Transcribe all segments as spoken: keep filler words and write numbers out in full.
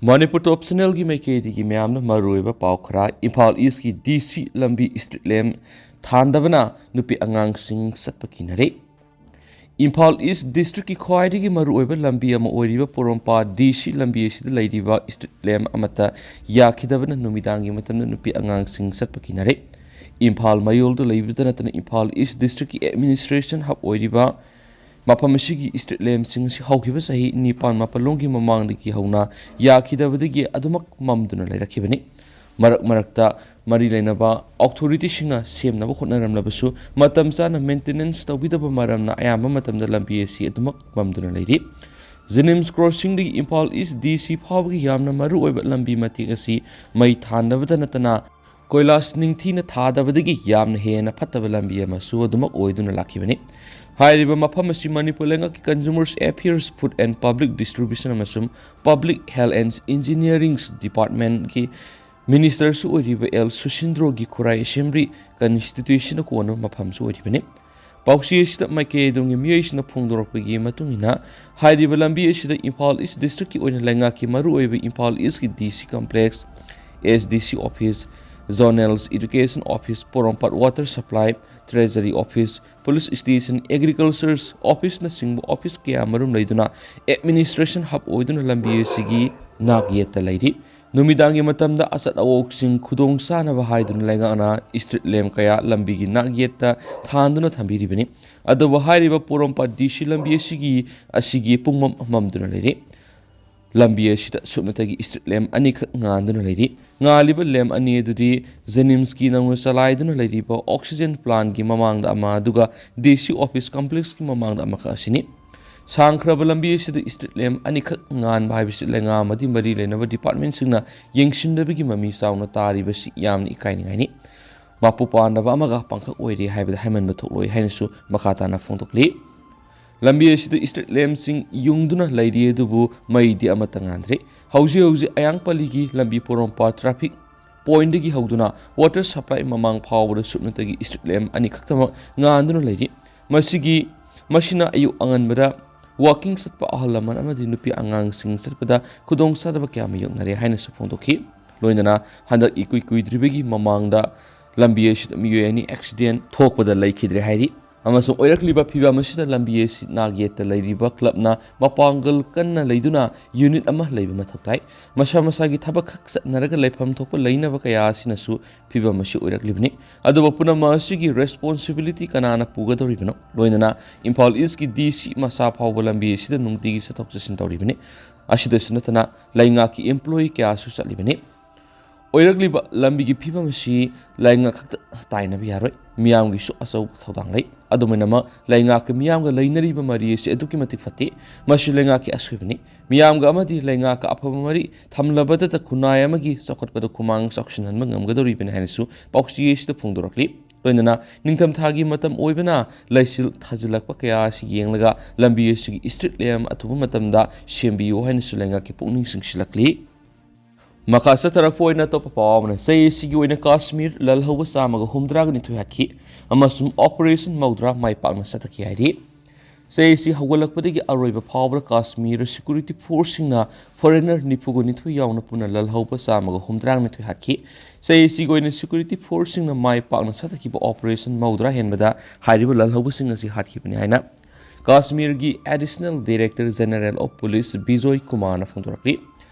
ꯃꯅꯤꯄꯨꯔ ꯇꯣꯞ ꯆꯦꯅꯦꯜꯒꯤ ꯃꯥꯏꯀꯩꯗꯒꯤ ꯃꯌꯥꯝꯅ ꯃꯔꯨꯑꯣꯏꯕ ꯄꯥꯎ ꯈꯔ꯫ ꯏꯝꯐꯥꯜ ꯏꯁꯀꯤ ꯗꯤ ꯁꯤ ꯂꯝꯕꯤ ꯁ꯭ꯇ꯭ꯔꯤꯠ ꯂꯦꯝꯞ ꯊꯥꯟꯗꯕꯅ ꯅꯨꯄꯤ ꯑꯉꯥꯡꯁꯤꯡ ꯆꯠꯄ ꯀꯤꯅꯔꯦ꯫ ꯏꯝꯐꯥꯜ ꯏꯁ ꯗꯤꯁꯇ꯭ꯔꯤꯛꯀꯤ ꯈ꯭ꯋꯥꯏꯗꯒꯤ ꯃꯔꯨꯑꯣꯏꯕ ꯂꯝꯕꯤ ꯑꯃ ꯑꯣꯏꯔꯤꯕ ꯄꯣꯔꯣꯝꯄꯥꯠ ꯗꯤ ꯁꯤ ꯂꯝꯕꯤ ꯑꯁꯤꯗ ꯂꯩꯔꯤꯕ ꯁ꯭ꯇ꯭ꯔꯤꯠ ꯂꯦꯝꯞ ꯑꯃꯠꯇ ꯌꯥꯈꯤꯗꯕꯅ ꯅꯨꯃꯤꯗꯥꯡꯒꯤ ꯃꯇꯝꯗ ꯅꯨꯄꯤ ꯑꯉꯥꯡꯁꯤꯡ ꯆꯠꯄ ꯀꯤꯅꯔꯦ꯫ ꯏꯝꯐꯥꯜ ꯃꯌꯣꯜꯗ ꯂꯩꯕꯇ ꯅꯠꯇꯅ ꯏꯝꯐꯥꯜ ꯏꯁ ꯗꯤꯁꯇ꯭ꯔꯤꯛꯀꯤ ꯑꯦꯗꯃꯤꯅꯤꯁꯇ꯭ꯔꯦꯁꯟ ꯍꯕ ꯑꯣꯏꯔꯤꯕ ꯃꯐꯝ ꯑꯁꯤꯒꯤ ꯁ꯭ꯇ꯭ꯔꯤꯠ ꯂꯦꯝꯞꯁꯤꯡ ꯑꯁꯤ ꯍꯧꯈꯤꯕ ꯆꯍꯤ ꯅꯤꯄꯥꯟ ꯃꯥꯄꯜꯂꯣꯝꯒꯤ ꯃꯃꯥꯡꯗꯒꯤ ꯍꯧꯅ ꯌꯥꯈꯤꯗꯕꯗꯒꯤ ꯑꯗꯨꯃꯛ ꯃꯝꯗꯨꯅ ꯂꯩꯔꯛꯈꯤꯕꯅꯤ꯫ ꯃꯔꯛ ꯃꯔꯛꯇ ꯃꯔꯤ ꯂꯩꯅꯕ ꯑꯣꯊꯣꯔꯤꯇꯤꯁꯤꯡꯅ ꯁꯦꯝꯅꯕ ꯍꯣꯠꯅꯔꯝꯂꯕꯁꯨ, ꯃꯇꯝ ꯆꯥꯅ ꯃꯦꯟꯇꯦꯅꯦꯟꯁ ꯇꯧꯕꯤꯗꯕ ꯃꯔꯝꯅ ꯑꯌꯥꯝꯕ ꯃꯇꯝꯗ ꯂꯝꯕꯤ ꯑꯁꯤ ꯑꯗꯨꯃꯛ ꯃꯝꯗꯨꯅ ꯂꯩꯔꯤ꯫ ꯖꯦꯅꯤꯝꯁ ꯀ꯭ꯔꯣꯁꯤꯡꯗꯒꯤ ꯏꯝꯐꯥꯜ ꯏꯁ ꯗꯤ ꯁꯤ ꯐꯥꯎꯕꯒꯤ ꯌꯥꯝꯅ ꯃꯔꯨꯑꯣꯏꯕ ꯂꯝꯕꯤ ꯃꯇꯦꯛ ꯑꯁꯤ ꯃꯩ ꯊꯥꯟꯗꯕꯇ ꯅꯠꯇꯅ, ꯀꯣꯏꯂꯥꯁ ꯅꯤꯡꯊꯤꯅ ꯊꯥꯗꯕꯗꯒꯤ ꯌꯥꯝꯅ ꯍꯦꯟꯅ ꯐꯠꯇꯕ ꯂꯝꯕꯤ ꯑꯃꯁꯨ ꯑꯗꯨꯃꯛ ꯑꯣꯏꯗꯨꯅ ꯂꯥꯛꯈꯤꯕꯅꯤ꯫ ꯍꯥꯏꯔꯤꯕ ꯃꯐꯝ ꯑꯁꯤ ꯃꯅꯤꯄꯨꯔ ꯂꯩꯉꯥꯛꯀꯤ Consumers Affairs, Food and Public Distribution ꯑꯃꯁꯨꯡ Public Health and Engineering Departmentꯀꯤ ꯃꯤꯅꯤꯁꯇꯔꯁꯨ ꯑꯣꯏꯔꯤꯕ ꯑꯦꯜ ꯁꯨꯁꯤꯟꯗ꯭ꯔꯣꯒꯤ ꯈꯨꯔꯥꯏ ꯑꯦꯁꯦꯝꯕ꯭ꯂꯤ ꯀꯟꯁꯇꯤꯇ꯭ꯋꯦꯟꯁꯤꯅ ꯀꯣꯟꯅꯕ ꯃꯐꯝꯁꯨ ꯑꯣꯏꯔꯤꯕꯅꯤ꯫ ꯄꯥꯎꯆꯦ ꯑꯁꯤꯗ ꯃꯥꯏꯀꯩ ꯑꯗꯨꯝꯒꯤ ꯃꯤꯑꯣꯏꯁꯤꯡꯅ ꯐꯣꯡꯗꯣꯔꯛꯄꯒꯤ ꯃꯇꯨꯡ ꯏꯟꯅ, ꯍꯥꯏꯔꯤꯕ ꯂꯝꯕꯤ ꯑꯁꯤꯗ ꯏꯝꯐꯥꯜ ꯏꯁ ꯗꯤꯁꯇ꯭ꯔꯤꯛꯀꯤ ꯑꯣꯏꯅ ꯂꯩꯉꯥꯛꯀꯤ ꯃꯔꯨꯑꯣꯏꯕ ꯏꯝꯐꯥꯜ ꯏꯁꯀꯤ ꯗꯤ ꯁꯤ complex, S D C office, zonals education office, Porompat water supply, treasury office, police station, agriculture ꯑꯣꯐꯤꯁꯅꯆꯤꯡꯕ ꯑꯣꯐꯤꯁ ꯀꯌꯥ ꯃꯔꯨꯝ ꯂꯩꯗꯨꯅ ꯑꯦꯗꯃꯤꯅꯤꯁꯇ꯭ꯔꯦꯁꯟ ꯍꯕ ꯑꯣꯏꯗꯨꯅ ꯂꯝꯕꯤ ꯑꯁꯤꯒꯤ ꯅꯥꯛ ꯌꯦꯠꯇ ꯂꯩꯔꯤ꯫ ꯅꯨꯃꯤꯗꯥꯡꯒꯤ ꯃꯇꯝꯗ ꯑꯆꯠ ꯑꯋꯣꯛꯁꯤꯡ ꯈꯨꯗꯣꯡ ꯆꯥꯅꯕ ꯍꯥꯏꯗꯨꯅ ꯂꯩꯉꯥꯛꯅ ꯁ꯭ꯇ꯭ꯔꯤꯠ ꯂꯦꯝꯞ ꯀꯌꯥ ꯂꯝꯕꯤꯒꯤ ꯅꯥꯛ ꯌꯦꯠꯇ ꯊꯥꯟꯗꯨꯅ ꯊꯝꯕꯤꯔꯤꯕꯅꯤ꯫ ꯑꯗꯨꯕꯨ ꯍꯥꯏꯔꯤꯕ ꯄꯣꯔꯣꯝꯄꯥꯠ ꯗꯤ ꯁꯤ ꯂꯝꯕꯤ ꯑꯁꯤꯒꯤ, ꯑꯁꯤꯒꯤ ꯄꯨꯡꯃꯝ ꯃꯝꯗꯨꯅ ꯂꯩꯔꯤ꯫ ꯂꯝꯕꯤ ꯑꯁꯤꯗ ꯁꯨꯞꯅꯇꯒꯤ ꯁ꯭ꯇ꯭ꯔꯤꯠ ꯂꯦꯝꯞ ꯑꯅꯤꯈꯛ ꯉꯥꯟꯗꯨꯅ ꯂꯩꯔꯤ꯫ ꯉꯥꯜꯂꯤꯕ ꯂꯦꯝꯞ ꯑꯅꯤ ꯑꯗꯨꯗꯤ ꯖꯦꯅꯤꯝꯁꯀꯤ ꯅꯧꯅ ꯆꯂꯥꯏꯗꯨꯅ ꯂꯩꯔꯤꯕ ꯑꯣꯛꯁꯤꯖꯦꯟ ꯄ꯭ꯂꯥꯟꯒꯤ ꯃꯃꯥꯡꯗ ꯑꯃ, ꯑꯗꯨꯒ ꯗꯤ ꯁꯤ ꯑꯣꯐꯤꯁ ꯀꯝꯄ꯭ꯂꯦꯛꯁꯀꯤ ꯃꯃꯥꯡꯗ ꯑꯃꯈꯛ ꯑꯁꯤꯅꯤ꯫ ꯁꯥꯡꯈ꯭ꯔꯕ ꯂꯝꯕꯤ ꯑꯁꯤꯗ ꯁ꯭ꯇ꯭ꯔꯤꯠ ꯂꯦꯝꯞ ꯑꯅꯤꯈꯛ ꯉꯥꯟꯕ ꯍꯥꯏꯕꯁꯤ ꯂꯩꯉꯥꯛ ꯑꯃꯗꯤ ꯃꯔꯤ ꯂꯩꯅꯕ ꯗꯤꯄꯥꯔꯠꯃꯦꯟꯠꯁꯤꯡꯅ ꯌꯦꯡꯁꯤꯟꯗꯕꯒꯤ ꯃꯃꯤ ꯆꯥꯎꯅ ꯇꯥꯔꯤꯕꯁꯤ ꯌꯥꯝꯅ ꯏꯀꯥꯏꯅꯤꯡꯉꯥꯏꯅꯤ꯫ ꯃꯄꯨ ꯄꯥꯟꯗꯕ ꯑꯃꯒ ꯄꯥꯡꯈꯛ ꯑꯣꯏꯔꯦ ꯍꯥꯏꯕꯗ ꯍꯥꯏꯃꯟꯕ ꯊꯣꯛꯂꯣꯏ ꯍꯥꯏꯅꯁꯨ ꯃꯈꯥ ꯇꯥꯅ ꯐꯣꯡꯗꯣꯛꯂꯤ꯫ ꯂꯝꯕꯤ ꯑꯁꯤꯗ ꯁ꯭ꯇ꯭ꯔꯤꯠ ꯂꯦꯝꯞꯁꯤꯡ ꯌꯨꯡꯗꯨꯅ ꯂꯩꯔꯤ, ꯑꯗꯨꯕꯨ ꯃꯩꯗꯤ ꯑꯃꯠꯇ ꯉꯥꯟꯗ꯭ꯔꯤ꯫ ꯍꯧꯖꯤꯛ ꯍꯧꯖꯤꯛ ꯑꯌꯥꯡꯄꯜꯂꯤꯒꯤ ꯂꯝꯕꯤ ꯄꯣꯔꯣꯝꯄꯥꯠ ꯇ꯭ꯔꯥꯐꯤꯛ ꯄꯣꯏꯟꯠꯇꯒꯤ ꯍꯧꯗꯨꯅ ꯋꯥꯇꯔ ꯁꯄ꯭ꯂꯥꯏ ꯃꯃꯥꯡ ꯐꯥꯎꯕꯗ ꯁꯨꯞꯅꯇꯒꯤ ꯁ꯭ꯇ꯭ꯔꯤꯠ ꯂꯦꯝꯞ ꯑꯅꯤꯈꯛꯇꯃꯛ ꯉꯥꯟꯗꯨꯅ ꯂꯩꯔꯤ꯫ ꯃꯁꯤꯒꯤ, ꯃꯁꯤꯅ ꯑꯌꯨꯛ ꯑꯉꯟꯕꯗ ꯋꯥꯀꯤꯡ ꯆꯠꯄ ꯑꯍꯜ ꯂꯃꯟ ꯑꯃꯗꯤ ꯅꯨꯄꯤ ꯑꯉꯥꯡꯁꯤꯡ ꯆꯠꯄꯗ ꯈꯨꯗꯣꯡꯆꯥꯗꯕ ꯀꯌꯥ ꯃꯥꯌꯣꯛꯅꯔꯦ ꯍꯥꯏꯅꯁꯨ ꯐꯣꯡꯗꯣꯛꯈꯤ꯫ ꯂꯣꯏꯅꯅ ꯍꯟꯗꯛ ꯏꯀꯨꯏ ꯀꯨꯏꯗ꯭ꯔꯤꯕꯒꯤ ꯃꯃꯥꯡꯗ ꯂꯝꯕꯤ ꯑꯁꯤꯗ ꯃꯤꯑꯣꯏ ꯑꯅꯤ ꯑꯦꯛꯁꯤꯗꯦꯟ ꯊꯣꯛꯄꯗ ꯂꯩꯈꯤꯗ꯭ꯔꯦ ꯍꯥꯏꯔꯤ꯫ ꯑꯃꯁꯨꯡ ꯑꯣꯏꯔꯛꯂꯤꯕ ꯐꯤꯕꯝ ꯑꯁꯤꯗ ꯂꯝꯕꯤ ꯑꯁꯤ ꯅꯥꯛ ꯌꯦꯠꯇ ꯂꯩꯔꯤꯕ ꯀ꯭ꯂꯕꯅ ꯃꯄꯥꯡꯒꯜ ꯀꯟꯅ ꯂꯩꯗꯨꯅ ꯌꯨꯅꯤꯠ ꯑꯃ ꯂꯩꯕ ꯃꯊꯧ ꯇꯥꯏ꯫ ꯃꯁꯥ ꯃꯁꯥꯒꯤ ꯊꯕꯛ ꯈꯛ ꯆꯠꯅꯔꯒ ꯂꯩꯐꯝ ꯊꯣꯛꯄ ꯂꯩꯅꯕ ꯀꯌꯥ ꯑꯁꯤꯅꯁꯨ ꯐꯤꯕꯝ ꯑꯁꯤ ꯑꯣꯏꯔꯛꯂꯤꯕꯅꯤ꯫ ꯑꯗꯨꯕꯨ ꯄꯨꯝꯅꯃꯛ ꯑꯁꯤꯒꯤ ꯔꯦꯁꯄꯣꯟꯁꯤꯕꯤꯂꯤꯇꯤ ꯀꯅꯥꯅ ꯄꯨꯒꯗꯧꯔꯤꯕꯅꯣ? ꯂꯣꯏꯅꯅ ꯏꯝꯐꯥꯜ ꯏꯁꯀꯤ ꯗꯤ ꯁꯤ ꯃꯁꯥ ꯐꯥꯎꯕ ꯂꯝꯕꯤ ꯑꯁꯤꯗ ꯅꯨꯡꯇꯤꯒꯤ ꯆꯠꯊꯣꯛ ꯆꯠꯁꯤꯟ ꯇꯧꯔꯤꯕꯅꯤ꯫ ꯑꯁꯤꯗꯁꯨ ꯅꯠꯇꯅ ꯂꯩꯉꯥꯛꯀꯤ ꯏꯝꯄ꯭ꯂꯣꯌꯤ ꯀꯌꯥꯁꯨ ꯆꯠꯂꯤꯕꯅꯤ꯫ ꯑꯣꯏꯔꯛꯂꯤꯕ ꯂꯝꯕꯤꯒꯤ ꯐꯤꯕꯝ ꯑꯁꯤ ꯂꯩꯉꯥꯛ ꯈꯛꯇ ꯇꯥꯏꯅꯕ ꯌꯥꯔꯣꯏ, ꯃꯤꯌꯥꯝꯒꯤꯁꯨ ꯑꯆꯧꯕ ꯊꯧꯗꯥꯡ ꯂꯩ꯫ ꯑꯗꯨꯃꯥꯏꯅꯃꯛ ꯂꯩꯉꯥꯛꯀ ꯃꯤꯌꯥꯝꯒ ꯂꯩꯅꯔꯤꯕ ꯃꯔꯤ ꯑꯁꯤ ꯑꯗꯨꯛꯀꯤ ꯃꯇꯤꯛ ꯐꯠꯇꯦ꯫ ꯃꯁꯤ ꯂꯩꯉꯥꯛꯀꯤ ꯑꯁꯣꯏꯕꯅꯤ꯫ ꯃꯤꯌꯥꯝꯒ ꯑꯃꯗꯤ ꯂꯩꯉꯥꯛꯀ ꯑꯐꯕ ꯃꯔꯤ ꯊꯝꯂꯕꯗꯇ ꯈꯨꯟꯅꯥꯏ ꯑꯃꯒꯤ ꯆꯥꯎꯈꯠꯄꯗ ꯈꯨꯃꯥꯡ ꯆꯥꯎꯁꯤꯟꯍꯟꯕ ꯉꯝꯒꯗꯧꯔꯤꯕꯅꯤ ꯍꯥꯏꯅꯁꯨ ꯄꯥꯎꯆꯦ ꯑꯁꯤꯗ ꯐꯣꯡꯗꯣꯔꯛꯂꯤ꯫ ꯂꯣꯏꯅꯅ ꯅꯤꯡꯊꯝꯊꯥꯒꯤ ꯃꯇꯝ ꯑꯣꯏꯕꯅ ꯂꯩꯆꯤꯜ ꯊꯥꯖꯤꯜꯂꯛꯄ ꯀꯌꯥ ꯑꯁꯤ ꯌꯦꯡꯂꯒ ꯂꯝꯕꯤ ꯑꯁꯤꯒꯤ ꯁ꯭ꯇ꯭ꯔꯤꯠ ꯂꯦꯝꯞ ꯑꯊꯨꯕ ꯃꯇꯝꯗ ꯁꯦꯝꯕꯤꯌꯨ ꯍꯥꯏꯅꯁꯨ ꯂꯩꯉꯥꯛꯀꯤ ꯄꯨꯛꯅꯤꯡ ꯆꯤꯡꯁꯤꯜꯂꯛꯂꯤ꯫ ꯃꯈꯥ ꯆꯠꯊꯔꯛꯄ ꯑꯣꯏꯅ ꯑꯇꯣꯞꯄ ꯄꯥꯎ ꯑꯃꯅ, ꯆꯍꯤ ꯑꯁꯤꯒꯤ ꯑꯣꯏꯅ ꯀꯥꯁꯃꯤꯔ ꯂꯥꯜꯍꯧꯕ ꯆꯥꯝꯃꯒ ꯍꯨꯝꯗ꯭ꯔꯥꯒ ꯅꯤꯊꯣꯏ ꯍꯥꯠꯈꯤ ꯑꯃꯁꯨꯡ ꯑꯣꯄꯔꯦꯁꯟ ꯃꯧꯗ꯭ꯔꯥ ꯃꯥꯏ ꯄꯥꯛꯅ ꯆꯠꯊꯈꯤ ꯍꯥꯏꯔꯤ꯫ ꯆꯍꯤ ꯑꯁꯤ ꯍꯧꯒꯠꯂꯛꯄꯗꯒꯤ ꯑꯔꯣꯏꯕ ꯐꯥꯎꯕꯗ ꯀꯥꯁꯃꯤꯔ ꯁꯦꯀ꯭ꯌꯨꯔꯤꯇꯤ ꯐꯣꯔꯁꯁꯤꯡꯅ ꯐꯣꯔꯦꯅꯔ ꯅꯤꯐꯨꯒ ꯅꯤꯊꯣꯏ ꯌꯥꯎꯅ ꯄꯨꯟꯅ ꯂꯥꯜꯍꯧꯕ ꯆꯥꯝꯃꯒ ꯍꯨꯝꯗ꯭ꯔꯥꯒ ꯅꯤꯊꯣꯏ ꯍꯥꯠꯈꯤ꯫ ꯆꯍꯤ ꯑꯁꯤꯒꯤ ꯑꯣꯏꯅ ꯁꯦꯀ꯭ꯌꯨꯔꯤꯇꯤ ꯐꯣꯔꯁꯁꯤꯡꯅ ꯃꯥꯏ ꯄꯥꯛꯅ ꯆꯠꯊꯈꯤꯕ ꯑꯣꯄꯔꯦꯁꯟ ꯃꯧꯗ꯭ꯔꯥ ꯍꯦꯟꯕꯗ ꯍꯥꯏꯔꯤꯕ ꯂꯥꯜꯍꯧꯕꯁꯤꯡ ꯑꯁꯤ ꯍꯥꯠꯈꯤꯕꯅꯤ ꯍꯥꯏꯅ ꯀꯥꯁꯃꯤꯔꯒꯤ additional director general of police Bijoy ꯀꯨꯃꯥꯔꯅ ꯐꯣꯡꯗꯣꯔꯛꯂꯤ꯫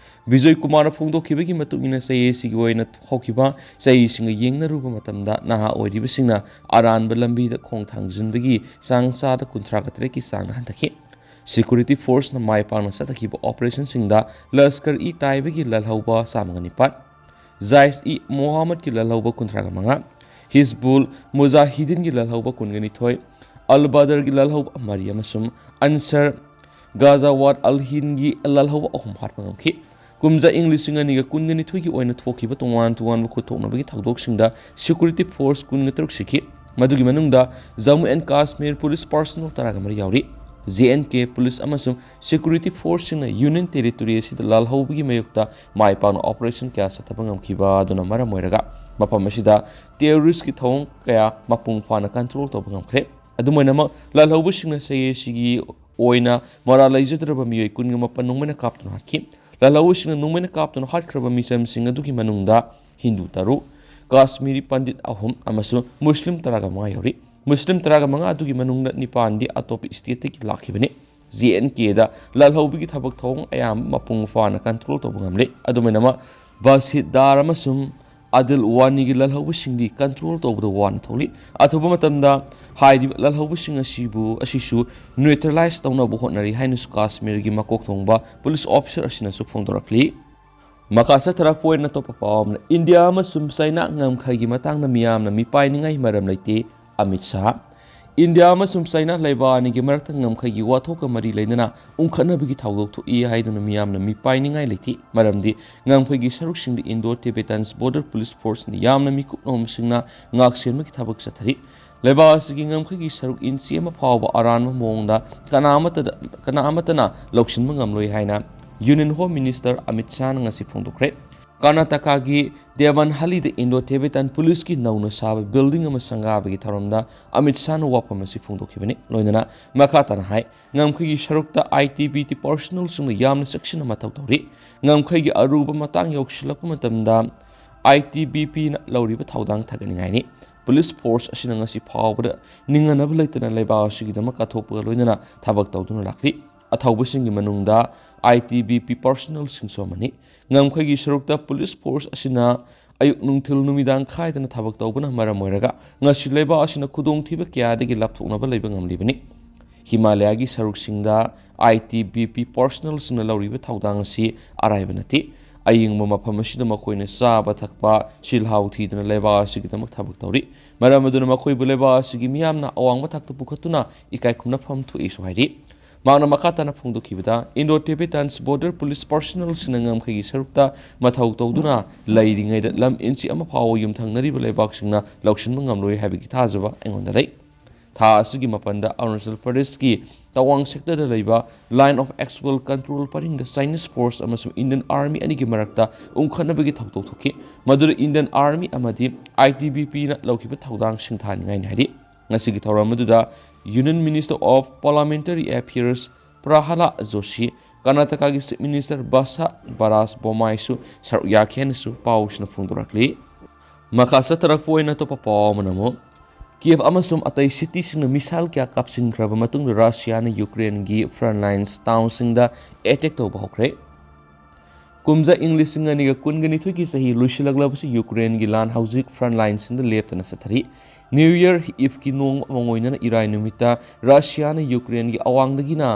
ꯕꯤꯖꯣꯏ ꯀꯨꯃꯥꯔꯅ ꯐꯣꯡꯗꯣꯛꯈꯤꯕꯒꯤ ꯃꯇꯨꯡ ꯏꯟꯅ, ꯆꯍꯤ ꯑꯁꯤꯒꯤ ꯑꯣꯏꯅ ꯍꯧꯈꯤꯕ ꯆꯍꯤꯁꯤꯡꯒ ꯌꯦꯡꯅꯔꯨꯕ ꯃꯇꯝꯗ ꯅꯍꯥ ꯑꯣꯏꯔꯤꯕꯁꯤꯡꯅ ꯑꯔꯥꯟꯕ ꯂꯝꯕꯤꯗ ꯈꯣꯡ ꯊꯥꯡꯖꯤꯟꯕꯒꯤ ꯆꯥꯡ ꯆꯥꯗ ꯀꯨꯟꯊ꯭ꯔꯥꯒ ꯇꯔꯦꯠꯀꯤ ꯆꯥꯡꯗ ꯍꯟꯊꯈꯤ꯫ ꯁꯦꯀ꯭ꯌꯨꯔꯤꯇꯤ ꯐꯣꯔꯁꯅ ꯃꯥꯏ ꯄꯥꯛꯅ ꯆꯠꯊꯈꯤꯕ ꯑꯣꯄꯔꯦꯁꯟꯁꯤꯡꯗ ꯂꯁꯀꯔ ꯏ ꯇꯥꯏꯕꯒꯤ ꯂꯥꯜꯍꯧꯕ ꯆꯥꯝꯃꯒ ꯅꯤꯄꯥꯟ, ꯖꯥꯏꯁ ꯏ ꯃꯣꯍꯥꯃꯗꯀꯤ ꯂꯥꯜꯍꯧꯕ ꯀꯨꯟꯊ꯭ꯔꯥꯒ ꯃꯉꯥ, ꯍꯤꯖꯕꯨꯜ ꯃꯨꯖꯥꯍꯤꯗꯤꯟꯒꯤ ꯂꯥꯜꯍꯧꯕ ꯀꯨꯟꯒ ꯅꯤꯊꯣꯏ, ꯑꯜ ꯕꯗꯔꯒꯤ ꯂꯥꯜꯍꯧꯕ ꯃꯔꯤ ꯑꯃꯁꯨꯡ ꯑꯟꯁꯔ ꯒꯥꯖꯥꯋꯥꯠ ꯑꯜ ꯍꯤꯟꯒꯤ ꯂꯥꯜꯍꯧꯕ ꯑꯍꯨꯝ ꯍꯥꯠꯄ ꯉꯝꯈꯤ꯫ ꯀꯨꯝꯖꯥ ꯏꯪ ꯂꯤꯁꯤꯡ ꯑꯅꯤꯒ ꯀꯨꯟꯒ ꯅꯤꯊꯣꯏꯒꯤ ꯑꯣꯏꯅ ꯊꯣꯛꯈꯤꯕ ꯇꯣꯉꯥꯟ ꯇꯣꯉꯥꯟꯕ ꯈꯨꯠꯊꯣꯛꯅꯕꯒꯤ ꯊꯧꯗꯣꯛꯁꯤꯡꯗ ꯁꯦꯀ꯭ꯌꯨꯔꯤꯇꯤ ꯐꯣꯔꯁ ꯀꯨꯟꯒ ꯇꯔꯨꯛ ꯁꯤꯈꯤ꯫ ꯃꯗꯨꯒꯤ ꯃꯅꯨꯡꯗ Jammu and Kashmir police personnel ꯇꯔꯥꯒ ꯃꯔꯤ ꯌꯥꯎꯔꯤ꯫ ꯖꯦ ꯑꯦꯟ ꯀꯦ ꯄꯨꯂꯤꯁ ꯑꯃꯁꯨꯡ ꯁꯦꯀ꯭ꯌꯨꯔꯤꯇꯤ ꯐꯣꯔꯁꯁꯤꯡꯅ ꯌꯨꯅꯤꯌꯟ ꯇꯦꯔꯤꯇꯣꯔꯤ ꯑꯁꯤꯗ ꯂꯥꯜꯍꯧꯕꯒꯤ ꯃꯥꯌꯣꯛꯇ ꯃꯥꯏ ꯄꯥꯛꯅ ꯑꯣꯄꯔꯦꯁꯟ ꯀꯌꯥ ꯆꯠꯊꯕ ꯉꯝꯈꯤꯕ ꯑꯗꯨꯅ ꯃꯔꯝ ꯑꯣꯏꯔꯒ ꯃꯐꯝ ꯑꯁꯤꯗ ꯇꯦꯔꯣꯔꯤꯁꯀꯤ ꯊꯧꯑꯣꯡ ꯀꯌꯥ ꯃꯄꯨꯡ ꯐꯥꯅ ꯀꯟꯇ꯭ꯔꯣꯜ ꯇꯧꯕ ꯉꯝꯈ꯭ꯔꯦ꯫ ꯑꯗꯨꯝ ꯑꯣꯏꯅꯃꯛ, ꯂꯥꯜꯍꯧꯕꯁꯤꯡꯅ ꯆꯍꯤ ꯑꯁꯤꯒꯤ ꯑꯣꯏꯅ ꯃꯔꯥꯜ ꯂꯩꯖꯗ꯭ꯔꯕ ꯃꯤꯑꯣꯏ ꯀꯨꯟꯒ ꯃꯥꯄꯟ ꯅꯣꯡꯃꯩꯅ ꯀꯥꯞꯇꯨꯅ ꯍꯥꯠꯈꯤ꯫ ꯂꯥꯜꯍꯧꯕꯁꯤꯡꯅ ꯅꯣꯡꯃꯩꯅ ꯀꯥꯞꯇꯨꯅ ꯍꯥꯠꯈ꯭ꯔꯕ ꯃꯤꯆꯝꯁꯤꯡ ꯑꯗꯨꯒꯤ ꯃꯅꯨꯡꯗ ꯍꯤꯟꯗꯨ ꯇꯔꯨꯛ, ꯀꯥꯁꯃꯤꯔꯤ ꯄꯟꯗꯤꯠ ꯑꯍꯨꯝ ꯑꯃꯁꯨꯡ ꯃꯨꯁꯂꯤꯝ ꯇꯔꯥꯒ ꯃꯉꯥ ꯌꯥꯎꯔꯤ꯫ ꯃꯨꯁꯂꯤꯝ ꯇꯔꯥꯒ ꯃꯉꯥ ꯑꯗꯨꯒꯤ ꯃꯅꯨꯡꯗ ꯅꯤꯄꯥꯟꯗꯤ ꯑꯇꯣꯞꯄ ꯁ꯭ꯇꯦꯠꯇꯒꯤ ꯂꯥꯛꯈꯤꯕꯅꯤ꯫ ꯖꯦ ꯑꯦꯟ ꯀꯦꯗ ꯂꯥꯜꯍꯧꯕꯒꯤ ꯊꯕꯛ ꯊꯧꯑꯣꯡ ꯑꯌꯥꯝꯕ ꯃꯄꯨꯡ ꯐꯥꯅ ꯀꯟꯇ꯭ꯔꯣꯜ ꯇꯧꯕ ꯉꯝꯂꯦ꯫ ꯑꯗꯨꯃꯥꯏꯅꯃꯛ, ꯕꯁꯤꯗꯥꯔ ꯑꯃꯁꯨꯡ ꯑꯗꯤꯜ ꯋꯥꯅꯤꯒꯤ ꯂꯥꯜꯍꯧꯕꯁꯤꯡꯗꯤ ꯀꯟꯇ꯭ꯔꯣꯜ ꯇꯧꯕꯗ ꯋꯥꯅ ꯊꯣꯛꯂꯤ꯫ ꯑꯊꯨꯕ ꯃꯇꯝꯗ ꯍꯥꯏꯔꯤꯕ ꯂꯥꯜꯍꯧꯕꯁꯤꯡ ꯑꯁꯤꯕꯨ, ꯑꯁꯤꯁꯨ ꯅ꯭ꯌꯨꯇ꯭ꯔꯦꯂꯥꯏꯖ ꯇꯧꯅꯕ ꯍꯣꯠꯅꯔꯤ ꯍꯥꯏꯅꯁꯨ ꯀꯥꯁꯃꯤꯔꯒꯤ ꯃꯀꯣꯛ ꯊꯣꯡꯕ ꯄꯨꯂꯤꯁ ꯑꯣꯐꯤꯁꯔ ꯑꯁꯤꯅꯁꯨ ꯐꯣꯡꯗꯣꯔꯛꯂꯤ꯫ ꯃꯈꯥ ꯆꯠꯊꯔꯛꯄ ꯑꯣꯏꯅ ꯑꯇꯣꯞꯄ ꯄꯥꯎ ꯑꯃꯅ, ꯏꯟꯗꯤꯌꯥ ꯑꯃꯁꯨꯡ ꯆꯥꯏꯅꯥ ꯉꯝꯈꯩꯒꯤ ꯃꯇꯥꯡꯗ ꯃꯤꯌꯥꯝꯅ ꯃꯤꯄꯥꯏꯅꯤꯡꯉꯥꯏ ꯃꯔꯝ ꯂꯩꯇꯦ, ꯑꯃꯤꯠ ꯁꯥꯍ꯫ ꯏꯟꯗꯤꯌꯥ ꯑꯃꯁꯨꯡ ꯆꯥꯏꯅꯥ ꯂꯩꯕꯥꯛ ꯑꯅꯤꯒꯤ ꯃꯔꯛꯇ ꯉꯝꯈꯩꯒꯤ ꯋꯥꯊꯣꯛꯀ ꯃꯔꯤ ꯂꯩꯅꯅ ꯎꯪꯈꯠꯅꯕꯒꯤ ꯊꯧꯗꯣꯛ ꯊꯣꯛꯏ ꯍꯥꯏꯗꯨꯅ ꯃꯤꯌꯥꯝꯅ ꯃꯤꯄꯥꯏꯅꯤꯡꯉꯥꯏ ꯂꯩꯇꯦ, ꯃꯔꯝꯗꯤ ꯉꯝꯈꯩꯒꯤ ꯁꯔꯨꯛꯁꯤꯡꯗ ꯏꯟꯗꯣ ꯇꯤꯕꯦꯇꯟꯁ ꯕꯣꯔꯗꯔ ꯄꯨꯂꯤꯁ ꯐꯣꯔꯁꯅ ꯌꯥꯝꯅ ꯃꯤꯀꯨꯞꯅ ꯃꯁꯤꯡꯅ ꯉꯥꯛꯁꯦꯟꯕꯒꯤ ꯊꯕꯛ ꯆꯠꯊꯔꯤ꯫ ꯂꯩꯕꯥꯛ ꯑꯁꯤꯒꯤ ꯉꯝꯈꯩꯒꯤ ꯁꯔꯨꯛ ꯏꯟꯆꯤ ꯑꯃ ꯐꯥꯎꯕ ꯑꯔꯥꯟꯕ ꯃꯑꯣꯡꯗ ꯀꯅꯥ ꯑꯃꯠꯇꯗ, ꯀꯅꯥ ꯑꯃꯠꯇꯅ ꯂꯧꯁꯤꯟꯕ ꯉꯝꯂꯣꯏ ꯍꯥꯏꯅ ꯌꯨꯅꯤꯌꯟ ꯍꯣꯝ ꯃꯤꯅꯤꯁꯇꯔ ꯑꯃꯤꯠ ꯁꯥꯍꯅ ꯉꯁꯤ ꯐꯣꯡꯗꯣꯛꯈ꯭ꯔꯦ꯫ ꯀꯔꯅꯥꯇꯀꯥꯒꯤ ꯗꯦꯕꯟꯍꯜꯂꯤꯗ ꯏꯟꯗꯣ ꯇꯤꯕꯦꯇꯟ ꯄꯨꯂꯤꯁꯀꯤ ꯅꯧꯅ ꯁꯥꯕ ꯕꯤꯜꯗꯤꯡ ꯑꯃ ꯁꯪꯒꯥꯕꯒꯤ ꯊꯧꯔꯝꯗ ꯑꯃꯤꯠ ꯁꯥꯍꯅ ꯋꯥꯐꯝ ꯑꯁꯤ ꯐꯣꯡꯗꯣꯛꯈꯤꯕꯅꯤ꯫ ꯂꯣꯏꯅꯅ ꯃꯈꯥ ꯇꯥꯅ ꯍꯥꯏ, ꯉꯝꯈꯩꯒꯤ ꯁꯔꯨꯛꯇ ꯑꯥꯏ ꯇꯤ ꯕꯤ ꯄꯤ ꯄꯥꯔꯁꯣꯅꯦꯜꯁꯤꯡꯅ ꯌꯥꯝꯅ ꯆꯦꯛꯁꯤꯟꯅ ꯃꯊꯧ ꯇꯧꯔꯤ꯫ ꯉꯝꯈꯩꯒꯤ ꯑꯔꯨꯕ ꯃꯇꯥꯡ ꯌꯧꯁꯤꯜꯂꯛꯄ ꯃꯇꯝꯗ ꯑꯥꯏ ꯇꯤ ꯕꯤ ꯄꯤꯅ ꯂꯧꯔꯤꯕ ꯊꯧꯗꯥꯡ ꯊꯥꯒꯠꯅꯤꯡꯉꯥꯏꯅꯤ꯫ ꯄꯨꯂꯤꯁ ꯐꯣꯔꯁ ꯑꯁꯤꯅ ꯉꯁꯤ ꯐꯥꯎꯕꯗ ꯅꯤꯡꯍꯟꯅꯕ ꯂꯩꯇꯅ ꯂꯩꯕꯥꯛ ꯑꯁꯤꯒꯤꯗꯃꯛ ꯀꯠꯊꯣꯛꯄꯒ ꯂꯣꯏꯅꯅ ꯊꯕꯛ ꯇꯧꯗꯨꯅ ꯂꯥꯛꯂꯤ꯫ ꯑꯊꯧꯕꯁꯤꯡꯒꯤ ꯃꯅꯨꯡꯗ ꯑꯥꯏ ꯇꯤ ꯕꯤ ꯄꯤ ꯄꯥꯔꯁꯣꯅꯦꯜꯁꯤꯡꯁꯨ ꯑꯃꯅꯤ꯫ ꯉꯝꯈꯩꯒꯤ ꯁꯔꯨꯛꯇ ꯄꯨꯂꯤꯁ ꯐꯣꯔꯁ ꯑꯁꯤꯅ ꯑꯌꯨꯛ ꯅꯨꯡꯊꯤꯜ ꯅꯨꯃꯤꯗꯥꯡ ꯈꯥꯏꯗꯅ ꯊꯕꯛ ꯇꯧꯕꯅ ꯃꯔꯝ ꯑꯣꯏꯔꯒ ꯉꯁꯤ ꯂꯩꯕꯥꯛ ꯑꯁꯤꯅ ꯈꯨꯗꯣꯡꯊꯤꯕ ꯀꯌꯥꯗꯒꯤ ꯂꯥꯞꯊꯣꯛꯅꯕ ꯂꯩꯕ ꯉꯝꯂꯤꯕꯅꯤ꯫ ꯍꯤꯃꯥꯂꯌꯥꯒꯤ ꯁꯔꯨꯛꯁꯤꯡꯗ ꯑꯥꯏ ꯇꯤ ꯕꯤ ꯄꯤ ꯄꯥꯔꯁꯣꯅꯦꯜꯁꯤꯡꯅ ꯂꯧꯔꯤꯕ ꯊꯧꯗꯥꯡ ꯑꯁꯤ ꯑꯔꯥꯏꯕ ꯅꯠꯇꯦ꯫ ꯑꯌꯤꯡꯕ ꯃꯐꯝ ꯑꯁꯤꯗ ꯃꯈꯣꯏꯅ ꯆꯥꯕ ꯊꯛꯄ ꯁꯤꯜꯍꯥꯎ ꯊꯤꯗꯨꯅ ꯂꯩꯕꯥꯛ ꯑꯁꯤꯒꯤꯗꯃꯛ ꯊꯕꯛ ꯇꯧꯔꯤ꯫ ꯃꯔꯝ ꯑꯗꯨꯅ ꯃꯈꯣꯏꯕꯨ ꯂꯩꯕꯥꯛ ꯑꯁꯤꯒꯤ ꯃꯤꯌꯥꯝꯅ ꯑꯋꯥꯡꯕ ꯊꯥꯛꯇ ꯄꯨꯈꯠꯇꯨꯅ ꯏꯀꯥꯏ ꯈꯨꯝꯅꯐꯝ ꯊꯣꯛꯏꯁꯨ ꯍꯥꯏꯔꯤ꯫ ꯃꯍꯥꯛꯅ ꯃꯈꯥ ꯇꯥꯅ ꯐꯣꯡꯗꯣꯛꯈꯤꯕꯗ, ꯏꯟꯗꯣ ꯇꯤꯕꯦꯇꯟꯁ ꯕꯣꯔꯗꯔ ꯄꯨꯂꯤꯁ ꯄꯥꯔꯁꯣꯅꯦꯜꯁꯤꯡꯅ ꯉꯝꯈꯩꯒꯤ ꯁꯔꯨꯛꯇ ꯃꯊꯧ ꯇꯧꯗꯨꯅ ꯂꯩꯔꯤꯉꯩꯗ ꯂꯝ ꯏꯟꯆꯤ ꯑꯃ ꯐꯥꯎꯕ ꯌꯨꯝꯊꯪꯅꯔꯤꯕ ꯂꯩꯕꯥꯛꯁꯤꯡꯅ ꯂꯧꯁꯤꯟꯕ ꯉꯝꯂꯣꯏ ꯍꯥꯏꯕꯒꯤ ꯊꯥꯖꯕ ꯑꯩꯉꯣꯟꯗ ꯂꯩ꯫ ꯊꯥ ꯑꯁꯤꯒꯤ ꯃꯥꯄꯟꯗ ꯑꯔꯨꯅꯥꯆꯜ ꯄ꯭ꯔꯗꯦꯁꯀꯤ ꯇꯋꯥꯡ ꯁꯦꯛꯇꯔꯗ ꯂꯩꯕ ꯂꯥꯏꯟ ꯑꯣꯐ ꯑꯦꯛꯆꯨꯑꯦꯜ ꯀꯟꯇ꯭ꯔꯣꯜ ꯄꯔꯤꯡꯗ ꯆꯥꯏꯅꯤꯁ ꯐꯣꯔꯁ ꯑꯃꯁꯨꯡ ꯏꯟꯗꯤꯌꯟ ꯑꯥꯔꯃꯤ ꯑꯅꯤꯒꯤ ꯃꯔꯛꯇ ꯎꯪꯈꯠꯅꯕꯒꯤ ꯊꯧꯗꯣꯛ ꯊꯣꯛꯈꯤ, ꯃꯗꯨꯗ ꯏꯟꯗꯤꯌꯟ ꯑꯥꯔꯃꯤ ꯑꯃꯗꯤ ꯑꯥꯏ ꯇꯤ ꯕꯤ ꯄꯤꯅ ꯂꯧꯈꯤꯕ ꯊꯧꯗꯥꯡ ꯁꯤꯡꯊꯥꯅꯤꯡꯉꯥꯏꯅꯤ ꯍꯥꯏꯔꯤ꯫ ꯉꯁꯤꯒꯤ ꯊꯧꯔꯝ ꯑꯗꯨꯗ Union Minister of Parliamentary Affairs Pralhad Joshi, ꯀꯔꯅꯥꯇꯀꯥꯒꯤ Chief Minister ꯕꯁ ꯕꯔꯥꯖ ꯕꯣꯝꯃꯥꯏꯁꯨ ꯁꯔꯨꯛ ꯌꯥꯈꯤ ꯍꯥꯏꯅꯁꯨ ꯄꯥꯎꯁꯤꯡꯅ ꯐꯣꯡꯗꯣꯔꯛꯂꯤ꯫ ꯃꯈꯥ ꯆꯠꯊꯔꯛꯄ ꯑꯣꯏꯅ ꯑꯇꯣꯞꯄ ꯄꯥꯎ ꯑꯃꯅ ꯑꯃꯨꯛ, ꯀꯤꯌꯦꯚ ꯑꯃꯁꯨꯡ ꯑꯇꯩ ꯁꯤꯇꯤꯁꯤꯡꯅ ꯃꯤꯁꯥꯏꯜ ꯀꯌꯥ ꯀꯥꯞꯁꯤꯟꯈ꯭ꯔꯕ ꯃꯇꯨꯡꯗ ꯔꯁꯤꯌꯥꯅ ꯌꯨꯀ꯭ꯔꯦꯟꯒꯤ frontline townꯁꯤꯡꯗ attack ꯇꯧꯕ ꯍꯧꯈ꯭ꯔꯦ꯫ ꯀꯨꯝꯖꯥ ꯏꯪ ꯂꯤꯁꯤꯡ ꯑꯅꯤꯒ ꯀꯨꯟꯒ ꯅꯤꯊꯣꯏꯒꯤ ꯆꯍꯤ ꯂꯣꯏꯁꯤꯜꯂꯛꯂꯕꯁꯨ ꯌꯨꯀ꯭ꯔꯦꯟꯒꯤ ꯂꯥꯟ ꯍꯧꯖꯤꯛ frontlineꯁꯤꯡꯗ ꯂꯦꯞꯇꯅ ꯆꯠꯊꯔꯤ꯫ New Year Eveꯀꯤ ꯅꯣꯡ ꯑꯃ ꯑꯣꯏꯅꯅ ꯏꯔꯥꯏ ꯅꯨꯃꯤꯠꯇ ꯔꯁꯤꯌꯥꯅ ꯌꯨꯀ꯭ꯔꯦꯟꯒꯤ ꯑꯋꯥꯡꯗꯒꯤꯅ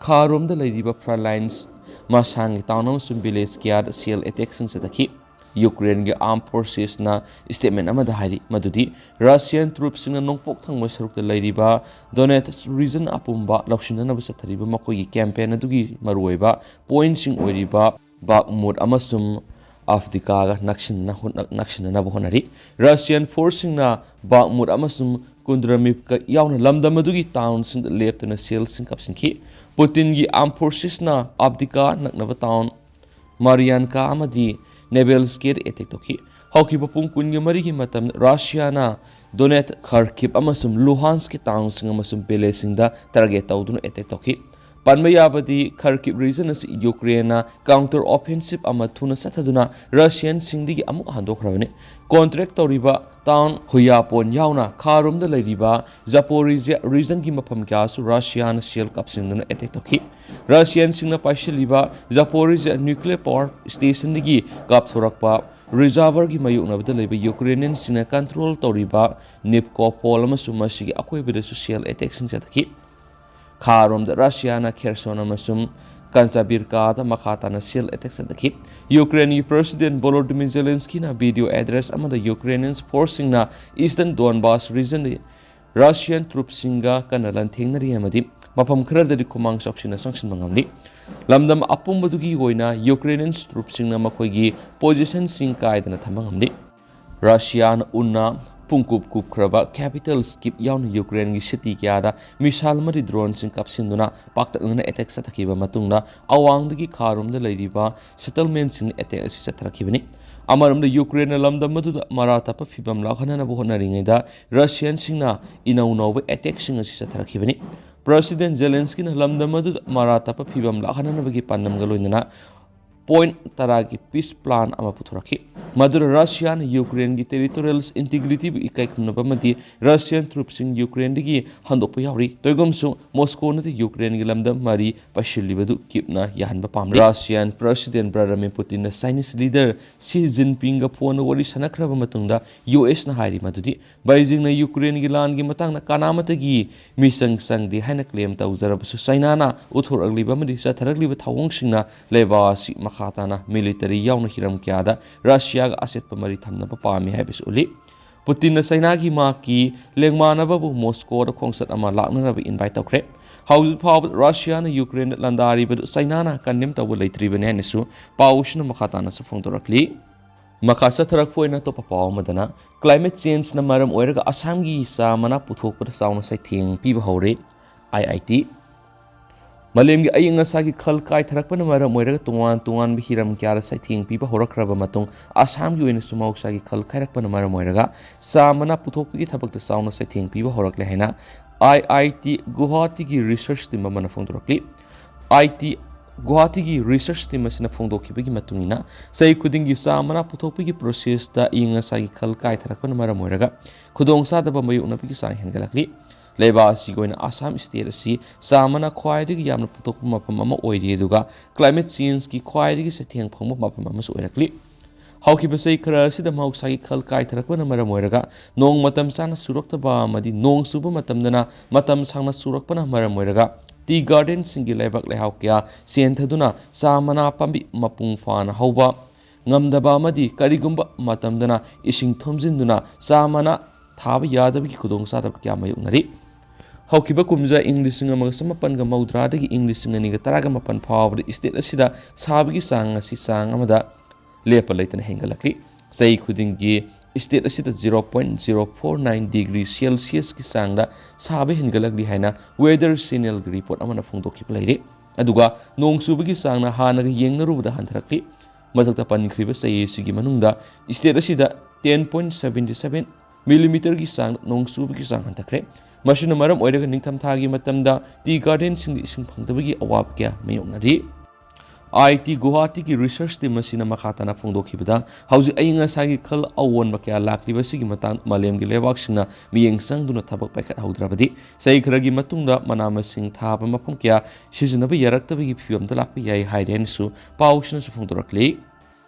ꯈꯥꯔꯣꯝꯗ ꯂꯩꯔꯤꯕ frontline ꯃꯁꯥꯡꯒꯤ town ꯑꯃꯁꯨꯡ village ꯀꯌꯥꯗ shell attackꯁꯤꯡ ꯆꯠꯊꯈꯤ꯫ ꯌꯨꯀ꯭ꯔꯦꯟꯒꯤ armed forcesꯅ statement ꯑꯃꯗ ꯍꯥꯏꯔꯤ ꯃꯗꯨꯗꯤ Russian troopꯁꯤꯡꯅ ꯅꯣꯡꯄꯣꯛ ꯊꯪꯕ ꯁꯔꯨꯛꯇ ꯂꯩꯔꯤꯕ Donetsk region ꯑꯄꯨꯝꯕ ꯂꯧꯁꯤꯟꯅꯅꯕ ꯆꯠꯊꯔꯤꯕ ꯃꯈꯣꯏꯒꯤ campaign ꯑꯗꯨꯒꯤ ꯃꯔꯨꯑꯣꯏꯕ pointꯁꯤꯡ ꯑꯣꯏꯔꯤꯕ ꯕꯥꯛꯃꯨꯠ ꯑꯃꯁꯨꯡ ꯑꯚꯗꯤꯀꯥꯒ ꯅꯛꯁꯤꯟꯅ ꯍꯣꯠꯅ-, ꯅꯛꯁꯤꯟꯅꯅꯕ ꯍꯣꯠꯅꯔꯤ꯫ Russian forceꯁꯤꯡꯅ ꯕꯥꯛꯃꯨꯠ ꯑꯃꯁꯨꯡ ꯀꯨꯟꯗ꯭ꯔꯃꯤꯞꯀ ꯌꯥꯎꯅ ꯂꯝꯗꯝ ꯑꯗꯨꯒꯤ townꯁꯤꯡꯗ ꯂꯦꯞꯇꯅ shellꯁꯤꯡ ꯀꯥꯞꯁꯤꯟꯈꯤ꯫ ꯄꯨꯇꯤꯟꯒꯤ armed forcesꯅ ꯑꯚꯗꯤꯀꯥ ꯅꯛꯅꯕ town ꯃꯥꯔꯤꯌꯥꯟꯀꯥ ꯑꯃꯗꯤ ꯅꯦꯕꯦꯜꯁꯀꯦꯗ attack ꯇꯧꯈꯤ꯫ ꯍꯧꯈꯤꯕ ꯄꯨꯡ ꯀꯨꯟꯒ ꯃꯔꯤꯒꯤ ꯃꯇꯝꯗ ꯔꯁꯤꯌꯥꯅ ꯗꯣꯅꯦꯠ, ꯈꯔꯀꯤꯞ ꯑꯃꯁꯨꯡ ꯂꯨꯍꯥꯟꯁꯀꯤ townꯁꯤꯡ ꯑꯃꯁꯨꯡ villageꯁꯤꯡꯗ target ꯇꯧꯗꯨꯅ attack ꯇꯧꯈꯤ꯫ ꯄꯟꯕ ꯌꯥꯕꯗꯤ, ꯈꯔꯀꯤꯞ region ꯑꯁꯤ ꯌꯨꯀ꯭ꯔꯦꯟꯅ counter offensive ꯑꯃ ꯊꯨꯅ ꯆꯠꯊꯗꯨꯅ ꯔꯁꯤꯌꯟꯁꯤꯡꯗꯒꯤ ꯑꯃꯨꯛ ꯍꯟꯗꯣꯛꯈ꯭ꯔꯕꯅꯤ꯫ Control ꯇꯧꯔꯤꯕ town ꯍꯨꯌꯥꯄꯣꯟ ꯌꯥꯎꯅ ꯈꯥꯔꯣꯝꯗ ꯂꯩꯔꯤꯕ ꯖꯥꯄꯣꯔꯤꯖꯤꯌꯥ regionꯒꯤ ꯃꯐꯝ ꯀꯌꯥꯁꯨ ꯔꯁꯤꯌꯥꯅ shell ꯀꯥꯞꯁꯤꯟꯗꯨꯅ attack ꯇꯧꯈꯤ꯫ ꯔꯁꯤꯌꯟꯁꯤꯡꯅ ꯄꯥꯏꯁꯤꯜꯂꯤꯕ ꯖꯥꯄꯣꯔꯤꯖꯤꯌꯥ nuclear power stationꯗꯒꯤ ꯀꯥꯞꯊꯣꯔꯛꯄ reservoirꯒꯤ ꯃꯥꯌꯣꯛꯅꯕꯗ ꯂꯩꯕ ꯌꯨꯀ꯭ꯔꯦꯅꯤꯌꯟꯁꯤꯡꯅ control ꯇꯧꯔꯤꯕ ꯅꯤꯞꯀꯣꯄꯣꯜ ꯑꯃꯁꯨꯡ ꯃꯁꯤꯒꯤ ꯑꯀꯣꯏꯕꯗꯁꯨ shell attackꯁꯤꯡ ꯆꯠꯊꯈꯤ꯫ ꯈꯥꯔꯣꯝꯗ ꯔꯁꯤꯌꯥꯅ ꯈꯦꯔꯁꯣꯟ ꯑꯃꯁꯨꯡ ꯀꯟꯆꯥꯕꯤꯔꯀꯥꯗ ꯃꯈꯥ ꯇꯥꯅ shell attack ꯆꯠꯊꯈꯤ꯫ ꯌꯨꯀ꯭ꯔꯦꯟꯒꯤ President Volodymyr Zelenskyꯅ video address ꯑꯃꯗ Ukrainian forceꯁꯤꯡꯅ Eastern Donbas regionꯗ Russian troopꯁꯤꯡꯒ ꯀꯟꯅ ꯂꯥꯟꯊꯦꯡꯅꯔꯤ ꯑꯃꯗꯤ ꯃꯐꯝ ꯈꯔꯗꯗꯤ ꯈꯨꯃꯥꯡ ꯆꯥꯎꯁꯤꯟꯅ ꯆꯪꯁꯤꯟꯕ ꯉꯝꯂꯤ꯫ ꯂꯝꯗꯝ ꯑꯄꯨꯝꯕꯗꯨꯒꯤ ꯑꯣꯏꯅ Ukrainian troopꯁꯤꯡꯅ ꯃꯈꯣꯏꯒꯤ positionꯁꯤꯡ ꯀꯥꯏꯗꯅ ꯊꯝꯕ ꯉꯝꯂꯤ꯫ ꯔꯁꯤꯌꯥꯅ ꯎꯟꯅ ꯄꯨꯡꯀꯨꯞ ꯀꯨꯞꯈ꯭ꯔꯕ capital ꯀꯤꯞ ꯌꯥꯎꯅ ꯌꯨꯀ꯭ꯔꯦꯟꯒꯤ city ꯀꯌꯥꯗ missile ꯑꯃꯗꯤ droneꯁꯤꯡ ꯀꯥꯞꯁꯤꯟꯗꯨꯅ ꯄꯥꯛꯇꯛꯅꯅ attack ꯆꯠꯊꯈꯤꯕ ꯃꯇꯨꯡꯗ, ꯑꯋꯥꯡꯗꯒꯤ ꯈꯥꯔꯣꯝꯗ ꯂꯩꯔꯤꯕ settlementꯁꯤꯡꯗ attack ꯑꯁꯤ ꯆꯠꯊꯔꯛꯈꯤꯕꯅꯤ꯫ ꯑꯃꯔꯣꯝꯗ, ꯌꯨꯀ꯭ꯔꯦꯟꯅ ꯂꯝꯗꯝ ꯑꯗꯨꯗ ꯃꯔꯥ ꯇꯞꯄ ꯐꯤꯕꯝ ꯂꯥꯛꯍꯟꯅꯅꯕ ꯍꯣꯠꯅꯔꯤꯉꯩꯗ, Russianꯁꯤꯡꯅ ꯏꯅꯧ ꯅꯧꯕ attackꯁꯤꯡ ꯑꯁꯤ ꯆꯠꯊꯔꯛꯈꯤꯕꯅꯤ꯫ President Zelenskyꯅ ꯂꯝꯗꯝ ꯑꯗꯨꯗ ꯃꯔꯥ ꯇꯞꯄ ꯐꯤꯕꯝ ꯂꯥꯛꯍꯟꯅꯅꯕꯒꯤ ꯄꯥꯟꯗꯝꯒ ꯂꯣꯏꯅꯅ point ꯇꯔꯥꯒꯤ peace plan ꯑꯃ ꯄꯨꯊꯣꯔꯛꯈꯤ, ꯃꯗꯨꯗ Russiaꯅ ꯌꯨꯀ꯭ꯔꯦꯟꯒꯤ territorial integrityꯕꯨ ꯏꯀꯥꯏ ꯈꯨꯝꯅꯕ ꯑꯃꯗꯤ Russian troopꯁꯤꯡ ꯌꯨꯀ꯭ꯔꯦꯟꯗꯒꯤ ꯍꯟꯗꯣꯛꯄ ꯌꯥꯎꯔꯤ꯫ ꯇꯧꯏꯒꯨꯝꯁꯨ, ꯃꯣꯁꯀꯣꯅꯗꯤ ꯌꯨꯀ꯭ꯔꯦꯟꯒꯤ ꯂꯝꯗꯝ ꯃꯔꯤ ꯄꯩꯁꯤꯜꯂꯤꯕꯗꯨ ꯀꯤꯞꯅ ꯌꯥꯍꯟꯕ ꯄꯥꯝꯂꯤ꯫ Russian President Vladimir Putinꯅ Chinese leader Xi Jinpingꯒ phoneꯗ ꯋꯥꯔꯤ ꯁꯥꯟꯅꯈ꯭ꯔꯕ ꯃꯇꯨꯡꯗ, USꯅ ꯍꯥꯏꯔꯤ ꯃꯗꯨꯗꯤ ꯕꯩꯖꯤꯡꯅ ꯌꯨꯀ꯭ꯔꯦꯟꯒꯤ ꯂꯥꯟꯒꯤ ꯃꯇꯥꯡꯗ ꯀꯅꯥꯃꯠꯇꯒꯤ ꯃꯤꯆꯪ ꯆꯪꯗꯦ ꯍꯥꯏꯅ claim ꯇꯧꯖꯔꯕꯁꯨ, ꯆꯥꯏꯅꯥꯅ ꯎꯠꯊꯣꯔꯛꯂꯤꯕ ꯑꯃꯗꯤ ꯆꯠꯊꯔꯛꯂꯤꯕ ꯊꯧꯑꯣꯡꯁꯤꯡꯅ ꯂꯩꯕꯥꯛ ꯑꯁꯤ ꯃꯈꯥ ꯇꯥꯅ military ꯌꯥꯎꯅ ꯍꯤꯔꯝ ꯀꯌꯥꯗ Russiaꯒ ꯑꯆꯦꯠꯄ ꯃꯔꯤ ꯊꯝꯅꯕ ꯄꯥꯝꯃꯤ ꯍꯥꯏꯕꯁꯤ ꯎꯠꯂꯤ꯫ ꯄꯨꯇꯤꯟꯅ ꯆꯥꯏꯅꯥꯒꯤ ꯃꯍꯥꯛꯀꯤ ꯂꯦꯡꯃꯥꯟꯅꯕꯕꯨ ꯃꯣꯁꯀꯣꯗ ꯈꯣꯡꯆꯠ ꯑꯃ ꯂꯥꯛꯅꯅꯕ invite ꯇꯧꯈ꯭ꯔꯦ꯫ ꯍꯧꯖꯤꯛ ꯐꯥꯎꯕꯗ Russiaꯅ ꯌꯨꯀ꯭ꯔꯦꯟꯗ ꯂꯥꯟꯗꯥꯔꯤꯕꯗꯨ ꯆꯥꯏꯅꯥꯅ condemn ꯇꯧꯕ ꯂꯩꯇ꯭ꯔꯤꯕꯅꯤ ꯍꯥꯏꯅꯁꯨ ꯄꯥꯎꯁꯤꯅ ꯃꯈꯥ ꯇꯥꯅꯁꯨ ꯐꯣꯡꯗꯣꯔꯛꯂꯤ꯫ ꯃꯈꯥ ꯆꯠꯊꯔꯛꯄ ꯑꯣꯏꯅ ꯑꯇꯣꯞꯄ ꯄꯥꯎ ꯑꯃꯗꯅ, climate changeꯅ ꯃꯔꯝ ꯑꯣꯏꯔꯒ ꯑꯁꯥꯝꯒꯤ ꯆꯥ ꯃꯅꯥ ꯄꯨꯊꯣꯛꯄꯗ ꯆꯥꯎꯅ ꯆꯩꯊꯦꯡ ꯄꯤꯕ ꯍꯧꯔꯦ, IIT꯫ ꯃꯥꯂꯦꯝꯒꯤ ꯑꯏꯪ ꯑꯁꯥꯒꯤ ꯈꯜ ꯀꯥꯏꯊꯔꯛꯄꯅ ꯃꯔꯝ ꯑꯣꯏꯔꯒ ꯇꯣꯉꯥꯟ ꯇꯣꯉꯥꯟꯕ ꯍꯤꯔꯝ ꯀꯌꯥꯗ ꯆꯩꯊꯦꯡ ꯄꯤꯕ ꯍꯧꯔꯛꯈ꯭ꯔꯕ ꯃꯇꯨꯡ, ꯑꯁꯥꯝꯒꯤ ꯑꯣꯏꯅꯁꯨ ꯃꯍꯧꯁꯥꯒꯤ ꯈꯜ ꯀꯥꯏꯔꯛꯄꯅ ꯃꯔꯝ ꯑꯣꯏꯔꯒ ꯆꯥ ꯃꯅꯥ ꯄꯨꯊꯣꯛꯄꯒꯤ ꯊꯕꯛꯇ ꯆꯥꯎꯅ ꯆꯩꯊꯦꯡ ꯄꯤꯕ ꯍꯧꯔꯛꯂꯦ ꯍꯥꯏꯅ IIT ꯒꯨꯋꯥꯍꯥꯇꯤꯒꯤ research team ꯑꯃꯅ ꯐꯣꯡꯗꯣꯔꯛꯂꯤ꯫ IIT ꯒꯨꯋꯥꯍꯥꯇꯤꯒꯤ research team ꯑꯁꯤꯅ ꯐꯣꯡꯗꯣꯛꯈꯤꯕꯒꯤ ꯃꯇꯨꯡ ꯏꯟꯅ, ꯆꯍꯤ ꯈꯨꯗꯤꯡꯒꯤ ꯆꯥ ꯃꯅꯥ ꯄꯨꯊꯣꯛꯄꯒꯤ processꯇ ꯑꯏꯪ ꯑꯁꯥꯒꯤ ꯈꯜ ꯀꯥꯏꯊꯔꯛꯄꯅ ꯃꯔꯝ ꯑꯣꯏꯔꯒ ꯈꯨꯗꯣꯡꯆꯥꯗꯕ ꯃꯥꯌꯣꯛꯅꯕꯒꯤ ꯆꯥꯡ ꯍꯦꯟꯒꯠꯂꯛꯂꯤ꯫ ꯂꯩꯕꯥꯛ ꯑꯁꯤꯒꯤ ꯑꯣꯏꯅ ꯑꯁꯥꯝ state ꯑꯁꯤ ꯆꯥ ꯃꯅꯥ ꯈ꯭ꯋꯥꯏꯗꯒꯤ ꯌꯥꯝꯅ ꯄꯨꯊꯣꯛꯄ ꯃꯐꯝ ꯑꯃ ꯑꯣꯏꯔꯤ, ꯑꯗꯨꯒ climate changeꯀꯤ ꯈ꯭ꯋꯥꯏꯗꯒꯤ ꯆꯩꯊꯦꯡ ꯐꯪꯕ ꯃꯐꯝ ꯑꯃꯁꯨ ꯑꯣꯏꯔꯛꯂꯤ꯫ ꯍꯧꯈꯤꯕ ꯆꯍꯤ ꯈꯔ ꯑꯁꯤꯗ ꯃꯍꯧꯁꯥꯒꯤ ꯈꯜ ꯀꯥꯏꯊꯔꯛꯄꯅ ꯃꯔꯝ ꯑꯣꯏꯔꯒ ꯅꯣꯡ ꯃꯇꯝ ꯆꯥꯅ ꯆꯨꯔꯛꯇꯕ ꯑꯃꯗꯤ ꯅꯣꯡ ꯆꯨꯕ ꯃꯇꯝꯗꯅ ꯃꯇꯝ ꯁꯥꯡꯅ ꯆꯨꯔꯛꯄꯅ ꯃꯔꯝ ꯑꯣꯏꯔꯒ tea gardenꯁꯤꯡꯒꯤ ꯂꯩꯕꯥꯛ ꯂꯩꯍꯥꯎ ꯀꯌꯥ ꯆꯦꯟꯊꯗꯨꯅ ꯆꯥ ꯃꯅꯥ ꯄꯥꯝꯕꯤ ꯃꯄꯨꯡ ꯐꯥꯅ ꯍꯧꯕ ꯉꯝꯗꯕ ꯑꯃꯗꯤ ꯀꯔꯤꯒꯨꯝꯕ ꯃꯇꯝꯗꯅ ꯏꯁꯤꯡ ꯊꯨꯝꯖꯤꯟꯗꯨꯅ ꯆꯥ ꯃꯅꯥ ꯊꯥꯕ ꯌꯥꯗꯕꯒꯤ ꯈꯨꯗꯣꯡꯆꯥꯗꯕ ꯀꯌꯥ ꯃꯥꯌꯣꯛꯅꯔꯤ꯫ ꯍꯧꯈꯤꯕ ꯀꯨꯝꯖꯥ ꯏꯪ ꯂꯤꯁꯤꯡ ꯑꯃꯒ ꯆꯃꯥꯄꯟꯒ ꯃꯧꯗ꯭ꯔꯥꯗꯒꯤ ꯏꯪ ꯂꯤꯁꯤꯡ ꯑꯅꯤꯒ ꯇꯔꯥꯒ ꯃꯥꯄꯟ ꯐꯥꯎꯕꯗ state ꯑꯁꯤꯗ ꯁꯥꯕꯒꯤ ꯆꯥꯡ ꯑꯁꯤ ꯆꯥꯡ ꯑꯃꯗ ꯂꯦꯞꯄ ꯂꯩꯇꯅ ꯍꯦꯟꯒꯠꯂꯛꯂꯤ꯫ ꯆꯍꯤ ꯈꯨꯗꯤꯡꯒꯤ state ꯑꯁꯤꯗ zero point zero four nine degree Celsiusꯀꯤ ꯆꯥꯡꯗ ꯁꯥꯕ ꯍꯦꯟꯒꯠꯂꯛꯂꯤ ꯍꯥꯏꯅ Weather Channelꯒꯤ report ꯑꯃꯅ ꯐꯣꯡꯗꯣꯛꯈꯤꯕ ꯂꯩꯔꯤ꯫ ꯑꯗꯨꯒ ꯅꯣꯡ ꯆꯨꯕꯒꯤ ꯆꯥꯡꯅ ꯍꯥꯟꯅꯒ ꯌꯦꯡꯅꯔꯨꯕꯗ ꯍꯟꯊꯔꯛꯂꯤ꯫ ꯃꯊꯛꯇ ꯄꯟꯈ꯭ꯔꯤꯕ ꯆꯍꯤ ꯑꯁꯤꯒꯤ ꯃꯅꯨꯡꯗ state ꯑꯁꯤꯗ ten point seventy seven millimeterꯒꯤ ꯆꯥꯡ ꯅꯣꯡ ꯆꯨꯕꯒꯤ ꯆꯥꯡ ꯍꯟꯊꯈ꯭ꯔꯦ꯫ ꯃꯁꯤꯅ ꯃꯔꯝ ꯑꯣꯏꯔꯒ ꯅꯤꯡꯊꯝꯊꯥꯒꯤ ꯃꯇꯝꯗ tea gardenꯁꯤꯡꯗ ꯏꯁꯤꯡ ꯐꯪꯗꯕꯒꯤ ꯑꯋꯥꯕ ꯀꯌꯥ ꯃꯥꯌꯣꯛꯅꯔꯤ꯫ IIT ꯒꯨꯋꯥꯍꯥꯇꯤꯒꯤ research team ꯑꯁꯤꯅ ꯃꯈꯥ ꯇꯥꯅ ꯐꯣꯡꯗꯣꯛꯈꯤꯕꯗ, ꯍꯧꯖꯤꯛ ꯑꯏꯪ ꯑꯁꯥꯒꯤ ꯈꯜ ꯑꯑꯣꯟꯕ ꯀꯌꯥ ꯂꯥꯛꯂꯤꯕ ꯑꯁꯤꯒꯤ ꯃꯇꯥꯡꯗ ꯃꯥꯂꯦꯝꯒꯤ ꯂꯩꯕꯥꯛꯁꯤꯡꯅ ꯃꯤꯠꯌꯦꯡ ꯆꯪꯗꯨꯅ ꯊꯕꯛ ꯄꯥꯏꯈꯠꯍꯧꯗ꯭ꯔꯕꯗꯤ, ꯆꯍꯤ ꯈꯔꯒꯤ ꯃꯇꯨꯡꯗ ꯃꯅꯥ ꯃꯁꯤꯡ ꯊꯥꯕ ꯃꯐꯝ ꯀꯌꯥ ꯁꯤꯖꯤꯟꯅꯕ ꯌꯥꯔꯛꯇꯕꯒꯤ ꯐꯤꯕꯝꯗ ꯂꯥꯛꯄ ꯌꯥꯏ ꯍꯥꯏꯔꯦꯅꯁꯨ ꯄꯥꯎꯁꯤꯅꯁꯨ ꯐꯣꯡꯗꯣꯔꯛꯂꯤ꯫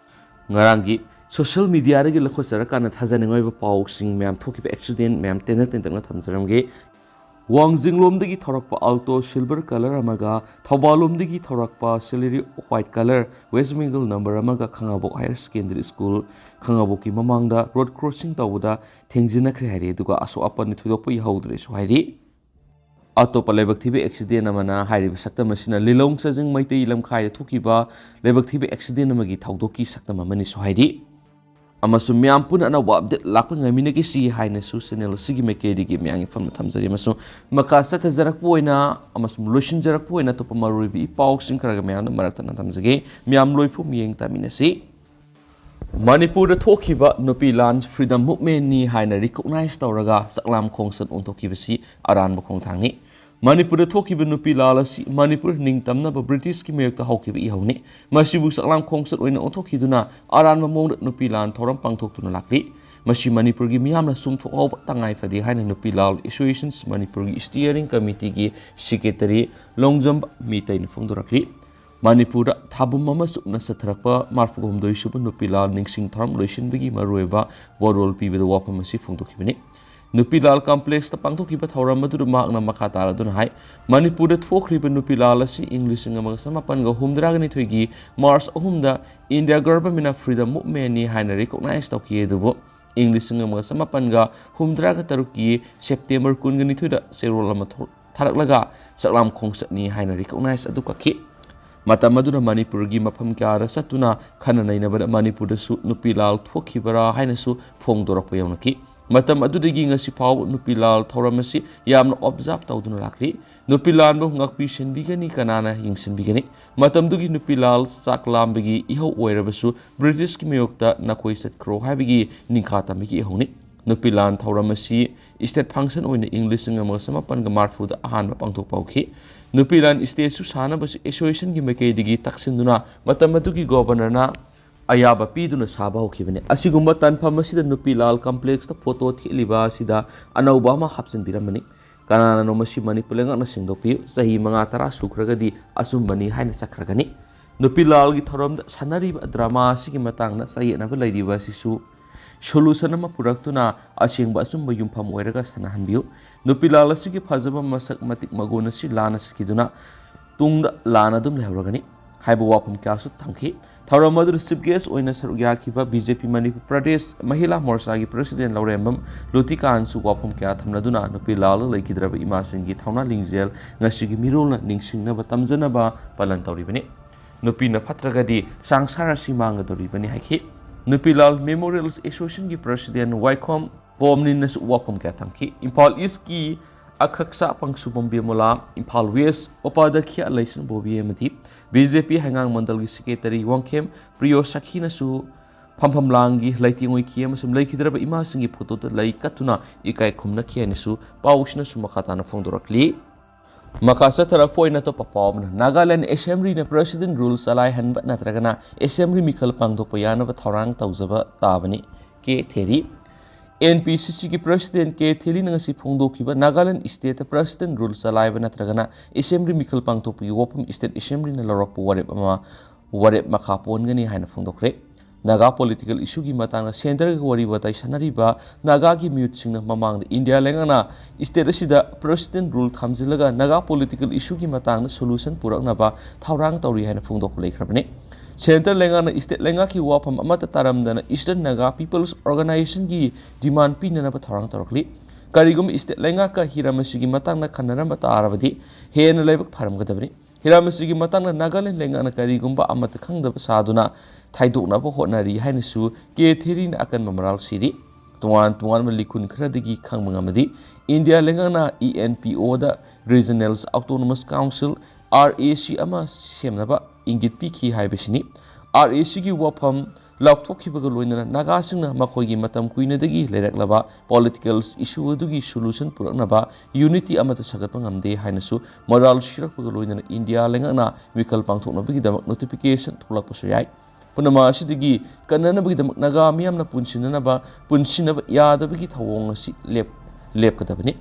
ꯉꯔꯥꯡꯒꯤ social mediaꯗꯒꯤ ꯂꯧꯈꯠꯆꯔꯀꯥꯟꯗ ꯊꯥꯖꯅꯤꯡꯉꯥꯏ ꯑꯣꯏꯕ ꯄꯥꯎꯁꯤꯡ ꯃꯌꯥꯝ ꯊꯣꯛꯈꯤꯕ accident ꯃꯌꯥꯝ ꯇꯦꯟꯇꯛ ꯇꯦꯟꯇꯛꯅ ꯊꯝꯖꯔꯝꯒꯦ꯫ ꯋꯥꯡꯖꯤꯡꯂꯣꯝꯗꯒꯤ ꯊꯧꯔꯛꯄ Alto silver colour ꯑꯃꯒ ꯊꯧꯕꯥꯜꯂꯣꯝꯗꯒꯤ ꯊꯧꯔꯛꯄ Celerio white colour West Bengal number ꯑꯃꯒ ꯈꯥꯉꯕꯣꯛ Higher Secondary School ꯈꯥꯉꯕꯣꯛꯀꯤ ꯃꯃꯥꯡꯗ road crossing ꯇꯧꯕꯗ ꯊꯦꯡꯖꯤꯟꯅꯈ꯭ꯔꯦ ꯍꯥꯏꯔꯤ, ꯑꯗꯨꯒ ꯑꯁꯣꯛ ꯑꯄꯟꯗꯤ ꯊꯣꯏꯗꯣꯛꯄ ꯌꯥꯎꯍꯧꯗ꯭ꯔꯦꯁꯨ ꯍꯥꯏꯔꯤ꯫ ꯑꯇꯣꯞꯄ ꯂꯥꯏꯕꯛ ꯊꯤꯕ accident ꯑꯃꯅ ꯍꯥꯏꯔꯤꯕ ꯁꯛꯇꯝ ꯑꯁꯤꯅ ꯂꯤꯂꯣꯡ ꯆꯥꯖꯤꯡ ꯃꯩꯇꯩ ꯂꯝꯈꯥꯏꯗ ꯊꯣꯛꯈꯤꯕ ꯂꯥꯏꯕꯛ ꯊꯤꯕ accident ꯑꯃꯒꯤ ꯊꯧꯗꯣꯛꯀꯤ ꯁꯛꯇꯝ ꯑꯃꯅꯤꯁꯨ ꯍꯥꯏꯔꯤ꯫ ꯑꯃꯁꯨꯡ ꯃꯌꯥꯝ ꯄꯨꯟꯅ ꯑꯅꯧꯕ update ꯂꯥꯛꯄ ꯉꯥꯏꯃꯤꯟꯅꯒꯦꯁꯤ ꯍꯥꯏꯅꯁꯨ channel ꯑꯁꯤꯒꯤ ꯃꯥꯏꯀꯩꯗꯒꯤ ꯃꯌꯥꯝꯒꯤ ꯐꯝꯅ ꯊꯝꯖꯔꯤ꯫ ꯑꯃꯁꯨꯡ ꯃꯈꯥ ꯆꯠꯊꯖꯔꯛꯄ ꯑꯣꯏꯅ ꯑꯃꯁꯨꯡ ꯂꯣꯏꯁꯤꯟꯖꯔꯛꯄ ꯑꯣꯏꯅ ꯑꯇꯣꯞꯄ ꯃꯔꯨꯑꯣꯏꯕ ꯏ ꯄꯥꯎꯁꯤꯡ ꯈꯔꯒ ꯃꯌꯥꯝꯅ ꯃꯔꯛ ꯊꯠꯅ ꯊꯝꯖꯒꯦ꯫ ꯃꯌꯥꯝ ꯂꯣꯏꯐꯨ ꯃꯤꯠꯌꯦꯡ ꯇꯥꯃꯤꯟꯅꯁꯤ꯫ ꯃꯅꯤꯄꯨꯔꯗ ꯊꯣꯛꯈꯤꯕ ꯅꯨꯄꯤ ꯂꯥꯟ freedom movementꯅꯤ ꯍꯥꯏꯅ recognize ꯇꯧꯔꯒ ꯆꯥꯛꯂꯥꯝ ꯈꯣꯡꯆꯠ ꯑꯣꯟꯊꯣꯛꯈꯤꯕꯁꯤ ꯑꯔꯥꯟꯕ ꯈꯣꯡꯊꯥꯡꯅꯤ꯫ ꯃꯅꯤꯄꯨꯔꯗ ꯊꯣꯛꯈꯤꯕ ꯅꯨꯄꯤ ꯂꯥꯜ ꯑꯁꯤ ꯃꯅꯤꯄꯨꯔ ꯅꯤꯡꯇꯝꯅꯕ Britishꯀꯤ ꯃꯥꯌꯣꯛꯇ ꯍꯧꯈꯤꯕ ꯏꯍꯧꯅꯤ꯫ ꯃꯁꯤꯕꯨ ꯆꯥꯛꯂꯥꯝ ꯈꯣꯡꯆꯠ ꯑꯣꯏꯅ ꯑꯣꯟꯊꯣꯛꯈꯤꯗꯨꯅ ꯑꯔꯥꯟꯕ ꯃꯑꯣꯡꯗ ꯅꯨꯄꯤ ꯂꯥꯟ ꯊꯧꯔꯝ ꯄꯥꯡꯊꯣꯛꯇꯨꯅ ꯂꯥꯛꯂꯤ꯫ ꯃꯁꯤ ꯃꯅꯤꯄꯨꯔꯒꯤ ꯃꯤꯌꯥꯝꯅ ꯆꯨꯝꯊꯣꯛꯍꯧꯕ ꯇꯉꯥꯏ ꯐꯗꯦ ꯍꯥꯏꯅ ꯅꯨꯄꯤ ꯂꯥꯜ Associations ꯃꯅꯤꯄꯨꯔꯒꯤ steering committeeꯒꯤ secretary ꯂꯣꯡꯖꯝꯕ ꯃꯤꯇꯩꯅ ꯐꯣꯡꯗꯣꯔꯛꯂꯤ꯫ ꯃꯅꯤꯄꯨꯔꯗ ꯊꯥꯕꯨꯝ ꯑꯃ ꯆꯨꯞꯅ ꯆꯠꯊꯔꯛꯄ ꯃꯔꯐꯨ ꯍꯨꯝꯗꯣꯏ ꯁꯨꯕ ꯅꯨꯄꯤ ꯂꯥꯜ ꯅꯤꯡꯁꯤꯡ ꯊꯧꯔꯝ ꯂꯣꯏꯁꯤꯟꯕꯒꯤ ꯃꯔꯨꯑꯣꯏꯕ ꯋꯥꯔꯣꯜ ꯄꯤꯕꯗ ꯋꯥꯐꯝ ꯑꯁꯤ ꯐꯣꯡꯗꯣꯛꯈꯤꯕꯅꯤ꯫ ꯅꯨꯄꯤ ꯂꯥꯜ complexꯇ ꯄꯥꯡꯊꯣꯛꯈꯤꯕ ꯊꯧꯔꯝ ꯑꯗꯨꯗ ꯃꯍꯥꯛꯅ ꯃꯈꯥ ꯇꯥꯔꯗꯨꯅ ꯍꯥꯏ, ꯃꯅꯤꯄꯨꯔꯗ ꯊꯣꯛꯈ꯭ꯔꯤꯕ ꯅꯨꯄꯤ ꯂꯥꯜ ꯑꯁꯤ ꯏꯪ ꯂꯤꯁꯤꯡ ꯑꯃꯒ ꯆꯃꯥꯄꯟꯒ ꯍꯨꯝꯗ꯭ꯔꯥꯒ ꯅꯤꯊꯣꯏꯒꯤ March ꯑꯍꯨꯝꯗ India governmentꯅ freedom movementꯅꯤ ꯍꯥꯏꯅ recognize ꯇꯧꯈꯤ, ꯑꯗꯨꯕꯨ ꯏꯪ ꯂꯤꯁꯤꯡ ꯑꯃꯒ ꯆꯃꯥꯄꯟꯒ ꯍꯨꯝꯗ꯭ꯔꯥꯒ ꯇꯔꯨꯛꯀꯤ September ꯀꯨꯟꯒ ꯅꯤꯊꯣꯏꯗ ꯆꯦꯔꯣꯜ ꯑꯃ ꯊꯣꯛ-, ꯊꯥꯔꯛꯂꯒ ꯆꯥꯛꯂꯥꯝ ꯈꯣꯡꯆꯠꯅꯤ ꯍꯥꯏꯅ recognize ꯑꯗꯨ ꯀꯛꯈꯤ꯫ ꯃꯇꯝ ꯑꯗꯨꯗ ꯃꯅꯤꯄꯨꯔꯒꯤ ꯃꯐꯝ ꯀꯌꯥꯗ ꯆꯠꯇꯨꯅ ꯈꯟꯅ ꯅꯩꯅꯕꯗ ꯃꯅꯤꯄꯨꯔꯗꯁꯨ ꯅꯨꯄꯤ ꯂꯥꯜ ꯊꯣꯛꯈꯤꯕꯔꯥ ꯍꯥꯏꯅꯁꯨ ꯐꯣꯡꯗꯣꯔꯛꯄ ꯌꯥꯎꯅꯈꯤ꯫ ꯃꯇꯝ ꯑꯗꯨꯗꯒꯤ ꯉꯁꯤ ꯐꯥꯎꯕ ꯅꯨꯄꯤ ꯂꯥꯜ ꯊꯧꯔꯝ ꯑꯁꯤ ꯌꯥꯝꯅ observe ꯇꯧꯗꯨꯅ ꯂꯥꯛꯂꯤ꯫ ꯅꯨꯄꯤ ꯂꯥꯟꯕꯨ ꯉꯥꯛꯄꯤ ꯁꯦꯟꯕꯤꯒꯅꯤ, ꯀꯅꯥꯅ ꯌꯦꯡꯁꯤꯟꯕꯤꯒꯅꯤ? ꯃꯇꯝꯗꯨꯒꯤ ꯅꯨꯄꯤ ꯂꯥꯜ ꯆꯥꯛ ꯂꯥꯝꯕꯒꯤ ꯏꯍꯧ ꯑꯣꯏꯔꯕꯁꯨ ꯕ꯭ꯔꯤꯇꯤꯁꯀꯤ ꯃꯥꯌꯣꯛꯇ ꯅꯈꯣꯏ ꯆꯠꯈ꯭ꯔꯣ ꯍꯥꯏꯕꯒꯤ ꯅꯤꯡꯈꯥ ꯇꯝꯕꯒꯤ ꯏꯍꯧꯅꯤ꯫ ꯅꯨꯄꯤ ꯂꯥꯟ ꯊꯧꯔꯝ ꯑꯁꯤ state function ꯑꯣꯏꯅ ꯏꯪ ꯂꯤꯁꯤꯡ ꯑꯃꯒ ꯆꯃꯥꯄꯟꯒ ꯃꯔꯤꯐꯨꯗ ꯑꯍꯥꯟꯕ ꯄꯥꯡꯊꯣꯛꯄ ꯍꯧꯈꯤ꯫ ꯅꯨꯄꯤ ꯂꯥꯟ stateꯁꯨ ꯁꯥꯟꯅꯕꯁꯤ associationꯒꯤ ꯃꯥꯏꯀꯩꯗꯒꯤ ꯇꯛꯁꯤꯟꯗꯨꯅ ꯃꯇꯝ ꯑꯗꯨꯒꯤ governorꯅ ꯑꯌꯥꯕ ꯄꯤꯗꯨꯅ ꯁꯥꯕ ꯍꯧꯈꯤꯕꯅꯤ꯫ ꯑꯁꯤꯒꯨꯝꯕ ꯇꯥꯟꯐꯝ ꯑꯁꯤꯗ ꯅꯨꯄꯤ ꯂꯥꯜ complexꯇ photo ꯊꯦꯠꯂꯤꯕ ꯑꯁꯤꯗ ꯑꯅꯧꯕ ꯑꯃ ꯍꯥꯞꯆꯤꯟꯕꯤꯔꯝꯕꯅꯤ꯫ ꯀꯅꯥꯅꯅꯣ ꯃꯁꯤ ꯃꯅꯤꯄꯨꯔ ꯂꯩꯉꯥꯛꯅ ꯁꯦꯡꯗꯣꯛꯄꯤꯌꯨ꯫ ꯆꯍꯤ ꯃꯉꯥ ꯇꯔꯥ ꯁꯨꯈ꯭ꯔꯒꯗꯤ ꯑꯆꯨꯝꯕꯅꯤ ꯍꯥꯏꯅ ꯆꯠꯈ꯭ꯔꯒꯅꯤ꯫ ꯅꯨꯄꯤ ꯂꯥꯜꯒꯤ ꯊꯧꯔꯝꯗ ꯁꯥꯟꯅꯔꯤꯕ drama ꯑꯁꯤꯒꯤ ꯃꯇꯥꯡꯗ ꯆꯌꯦꯠꯅꯕ ꯂꯩꯔꯤꯕ ꯑꯁꯤꯁꯨ solution ꯑꯃ ꯄꯨꯔꯛꯇꯨꯅ ꯑꯁꯦꯡꯕ ꯑꯆꯨꯝꯕ ꯌꯨꯝꯐꯝ ꯑꯣꯏꯔꯒ ꯁꯥꯟꯅꯍꯟꯕꯤꯌꯨ꯫ ꯅꯨꯄꯤ ꯂꯥꯜ ꯑꯁꯤꯒꯤ ꯐꯖꯕ ꯃꯁꯛ ꯃꯇꯤꯛ ꯃꯒꯨꯟ ꯑꯁꯤ ꯂꯥꯟꯅ ꯆꯠꯈꯤꯗꯨꯅ ꯇꯨꯡꯗ ꯂꯥꯟꯅ ꯑꯗꯨꯝ ꯂꯩꯍꯧꯔꯒꯅꯤ ꯍꯥꯏꯕ ꯋꯥꯐꯝ ꯀꯌꯥꯁꯨ ꯊꯝꯈꯤ꯫ ꯊꯧꯔꯝ ꯑꯗꯨꯗ chief guest ꯑꯣꯏꯅ ꯁꯔꯨꯛ ꯌꯥꯈꯤꯕ BJP ꯃꯅꯤꯄꯨꯔ ꯄ꯭ꯔꯗꯦꯁ ꯃꯍꯤꯂꯥ ꯃꯣꯔꯆꯥꯒꯤ president ꯂꯧꯔꯦꯝꯕꯝ ꯂꯨꯇꯤꯀꯥꯟꯁꯨ ꯋꯥꯐꯝ ꯀꯌꯥ ꯊꯝꯂꯗꯨꯅ ꯅꯨꯄꯤ ꯂꯥꯜ ꯂꯩꯈꯤꯗ꯭ꯔꯕ ꯏꯃꯥꯁꯤꯡꯒꯤ ꯊꯧꯅꯥ ꯂꯤꯡꯖꯦꯜ ꯉꯁꯤꯒꯤ ꯃꯤꯔꯣꯜꯅ ꯅꯤꯡꯁꯤꯡꯅꯕ ꯇꯝꯖꯅꯕ ꯄꯥꯂꯟ ꯇꯧꯔꯤꯕꯅꯤ꯫ ꯅꯨꯄꯤꯅ ꯐꯠꯇ꯭ꯔꯒꯗꯤ ꯁꯪꯁꯥꯔ ꯑꯁꯤ ꯃꯥꯡꯒꯗꯧꯔꯤꯕꯅꯤ ꯍꯥꯏꯈꯤ꯫ ꯅꯨꯄꯤ ꯂꯥꯜ Memorials Associationꯒꯤ president ꯋꯥꯏꯈꯣꯝ ꯄꯣꯝꯅꯤꯟꯅꯁꯨ ꯋꯥꯐꯝ ꯀꯌꯥ ꯊꯝꯈꯤ꯫ ꯏꯝꯐꯥꯜ ꯏꯁꯀꯤ ꯑꯈꯛꯁꯥ ꯄꯪꯁꯨꯕꯝ ꯕꯤꯃꯣꯂꯥ, ꯏꯝꯐꯥꯜ ꯋꯦꯁ ꯎꯄꯥꯙ꯭ꯌꯥꯈ꯭ꯌꯥ ꯂꯩꯁ꯭ꯔꯝ ꯕꯣꯕꯤ ꯑꯃꯗꯤ BJP ꯍꯩꯉꯥꯡ ꯃꯟꯗꯜꯒꯤ secretary ꯋꯥꯡꯈꯦꯝ ꯄ꯭ꯔꯤꯌꯣ ꯁꯈꯤꯅꯁꯨ ꯐꯝꯐꯝ ꯂꯥꯡꯒꯤ ꯂꯩꯇꯦꯡ ꯑꯣꯏꯈꯤ ꯑꯃꯁꯨꯡ ꯂꯩꯈꯤꯗ꯭ꯔꯕ ꯏꯃꯥꯁꯤꯡꯒꯤ photoꯗ ꯂꯩ ꯀꯠꯇꯨꯅ ꯏꯀꯥꯏ ꯈꯨꯝꯅꯈꯤ ꯍꯥꯏꯅꯁꯨ ꯄꯥꯎꯁꯤꯅꯁꯨ ꯃꯈꯥ ꯇꯥꯅ ꯐꯣꯡꯗꯣꯔꯛꯂꯤ꯫ ꯃꯈꯥ ꯆꯠꯊꯔꯛꯄ ꯑꯣꯏꯅ ꯑꯇꯣꯞꯄ ꯄꯥꯎ ꯑꯃꯅ, ꯅꯥꯒꯥꯂꯦꯟ assemblyꯅ president rule ꯆꯂꯥꯏꯍꯟꯕ ꯅꯠꯇ꯭ꯔꯒꯅ assembly ꯃꯤꯈꯜ ꯄꯥꯡꯊꯣꯛꯄ ꯌꯥꯅꯕ ꯊꯧꯔꯥꯡ ꯇꯧꯖꯕ ꯇꯥꯕꯅꯤ꯫ ꯀꯦ ꯊꯦꯔꯤ꯫ NPCCꯒꯤ president ꯀꯦ ꯊꯦꯔꯤꯅ ꯉꯁꯤ ꯐꯣꯡꯗꯣꯛꯈꯤꯕ ꯅꯥꯒꯥꯂꯦꯟ stateꯇ president rule ꯆꯂꯥꯏꯕ ꯅꯠꯇ꯭ꯔꯒꯅ assembly ꯃꯤꯈꯜ ꯄꯥꯡꯊꯣꯛꯄꯒꯤ ꯋꯥꯐꯝ state assemblyꯅ ꯂꯧꯔꯛꯄ ꯋꯥꯔꯦꯞ ꯑꯃ, ꯋꯥꯔꯦꯞ ꯃꯈꯥ ꯄꯣꯟꯒꯅꯤ ꯍꯥꯏꯅ ꯐꯣꯡꯗꯣꯛꯈ꯭ꯔꯦ꯫ ꯅꯥꯒꯥ political issueꯒꯤ ꯃꯇꯥꯡꯗ centreꯒ ꯋꯥꯔꯤ ꯋꯥꯇꯥꯏ ꯁꯥꯟꯅꯔꯤꯕ ꯅꯥꯒꯥꯒꯤ ꯃꯤꯍꯨꯠꯁꯤꯡꯅ ꯃꯃꯥꯡꯗ ꯏꯟꯗꯤꯌꯥ ꯂꯩꯉꯥꯛꯅ state ꯑꯁꯤꯗ president rule ꯊꯝꯖꯤꯜꯂꯒ ꯅꯥꯒꯥ political issueꯒꯤ ꯃꯇꯥꯡꯗ solution ꯄꯨꯔꯛꯅꯕ ꯊꯧꯔꯥꯡ ꯇꯧꯔꯤ ꯍꯥꯏꯅ ꯐꯣꯡꯗꯣꯛꯄ ꯂꯩꯈ꯭ꯔꯕꯅꯤ꯫ Centre ꯂꯩꯉꯥꯛꯅ state ꯂꯩꯉꯥꯛꯀꯤ ꯋꯥꯐꯝ ꯑꯃꯠꯇ ꯇꯥꯔꯝꯗꯅ Eastern Naga People's Organizationꯒꯤ demand ꯄꯤꯅꯅꯕ ꯊꯧꯔꯥꯡ ꯇꯧꯔꯛꯂꯤ꯫ ꯀꯔꯤꯒꯨꯝꯕ state ꯂꯩꯉꯥꯛꯀ ꯍꯤꯔꯝ ꯑꯁꯤꯒꯤ ꯃꯇꯥꯡꯗ ꯈꯟꯅꯔꯝꯕ ꯇꯥꯔꯕꯗꯤ ꯍꯦꯟꯅ ꯂꯥꯏꯕꯛ ꯐꯔꯝꯒꯗꯕꯅꯤ꯫ ꯍꯤꯔꯥꯃꯁꯤꯒꯤ ꯃꯇꯥꯡꯗ ꯅꯥꯒꯥꯂꯦꯟ ꯂꯩꯉꯥꯛꯅ ꯀꯔꯤꯒꯨꯝꯕ ꯑꯃꯠꯇ ꯈꯪꯗꯕ ꯁꯥꯗꯨꯅ ꯊꯥꯏꯗꯣꯛꯅꯕ ꯍꯣꯠꯅꯔꯤ ꯍꯥꯏꯅꯁꯨ ꯀꯦ ꯊꯦꯔꯤꯅ ꯑꯀꯟꯕ ꯃꯔꯥꯜ ꯁꯤꯔꯤ꯫ ꯇꯣꯉꯥꯟ ꯇꯣꯉꯥꯟꯕ ꯂꯤꯈꯨꯟ ꯈꯔꯗꯒꯤ ꯈꯪꯕ ꯉꯝꯃꯗꯤ, ꯏꯟꯗꯤꯌꯥ ꯂꯩꯉꯥꯛꯅ E N P O Regional Autonomous Council, R A C, ꯑꯃ ꯁꯦꯝꯅꯕ ꯏꯪꯒꯤꯠ ꯄꯤꯈꯤ ꯍꯥꯏꯕꯁꯤꯅꯤ꯫ R A Cꯒꯤ ꯋꯥꯐꯝ ꯂꯥꯎꯊꯣꯛꯈꯤꯕꯒ ꯂꯣꯏꯅꯅ ꯅꯥꯒꯥꯁꯤꯡꯅ ꯃꯈꯣꯏꯒꯤ ꯃꯇꯝ ꯀꯨꯏꯅꯗꯒꯤ ꯂꯩꯔꯛꯂꯕ political issue ꯑꯗꯨꯒꯤ solution ꯄꯨꯔꯛꯅꯕ unity ꯑꯃꯠꯇ ꯁꯥꯒꯠꯄ ꯉꯝꯗꯦ ꯍꯥꯏꯅꯁꯨ ꯃꯔꯥꯜ ꯁꯤꯔꯛꯄꯒ ꯂꯣꯏꯅꯅ ꯏꯟꯗꯤꯌꯥ ꯂꯩꯉꯥꯛꯅ ꯃꯤꯈꯜ ꯄꯥꯡꯊꯣꯛꯅꯕꯒꯤꯗꯃꯛ notification ꯊꯣꯛꯂꯛꯄꯁꯨ ꯌꯥꯏ꯫ ꯄꯨꯝꯅꯃꯛ ꯑꯁꯤꯗꯒꯤ ꯀꯟꯅꯅꯕꯒꯤꯗꯃꯛ ꯅꯥꯒꯥ ꯃꯤꯌꯥꯝꯅ ꯄꯨꯟꯁꯤꯟꯅꯅꯕ, ꯄꯨꯟꯁꯤꯟꯅꯕ ꯌꯥꯗꯕꯒꯤ ꯊꯧꯑꯣꯡ ꯑꯁꯤ ꯂꯦꯞ-, ꯂꯦꯞꯀꯗꯕꯅꯤ꯫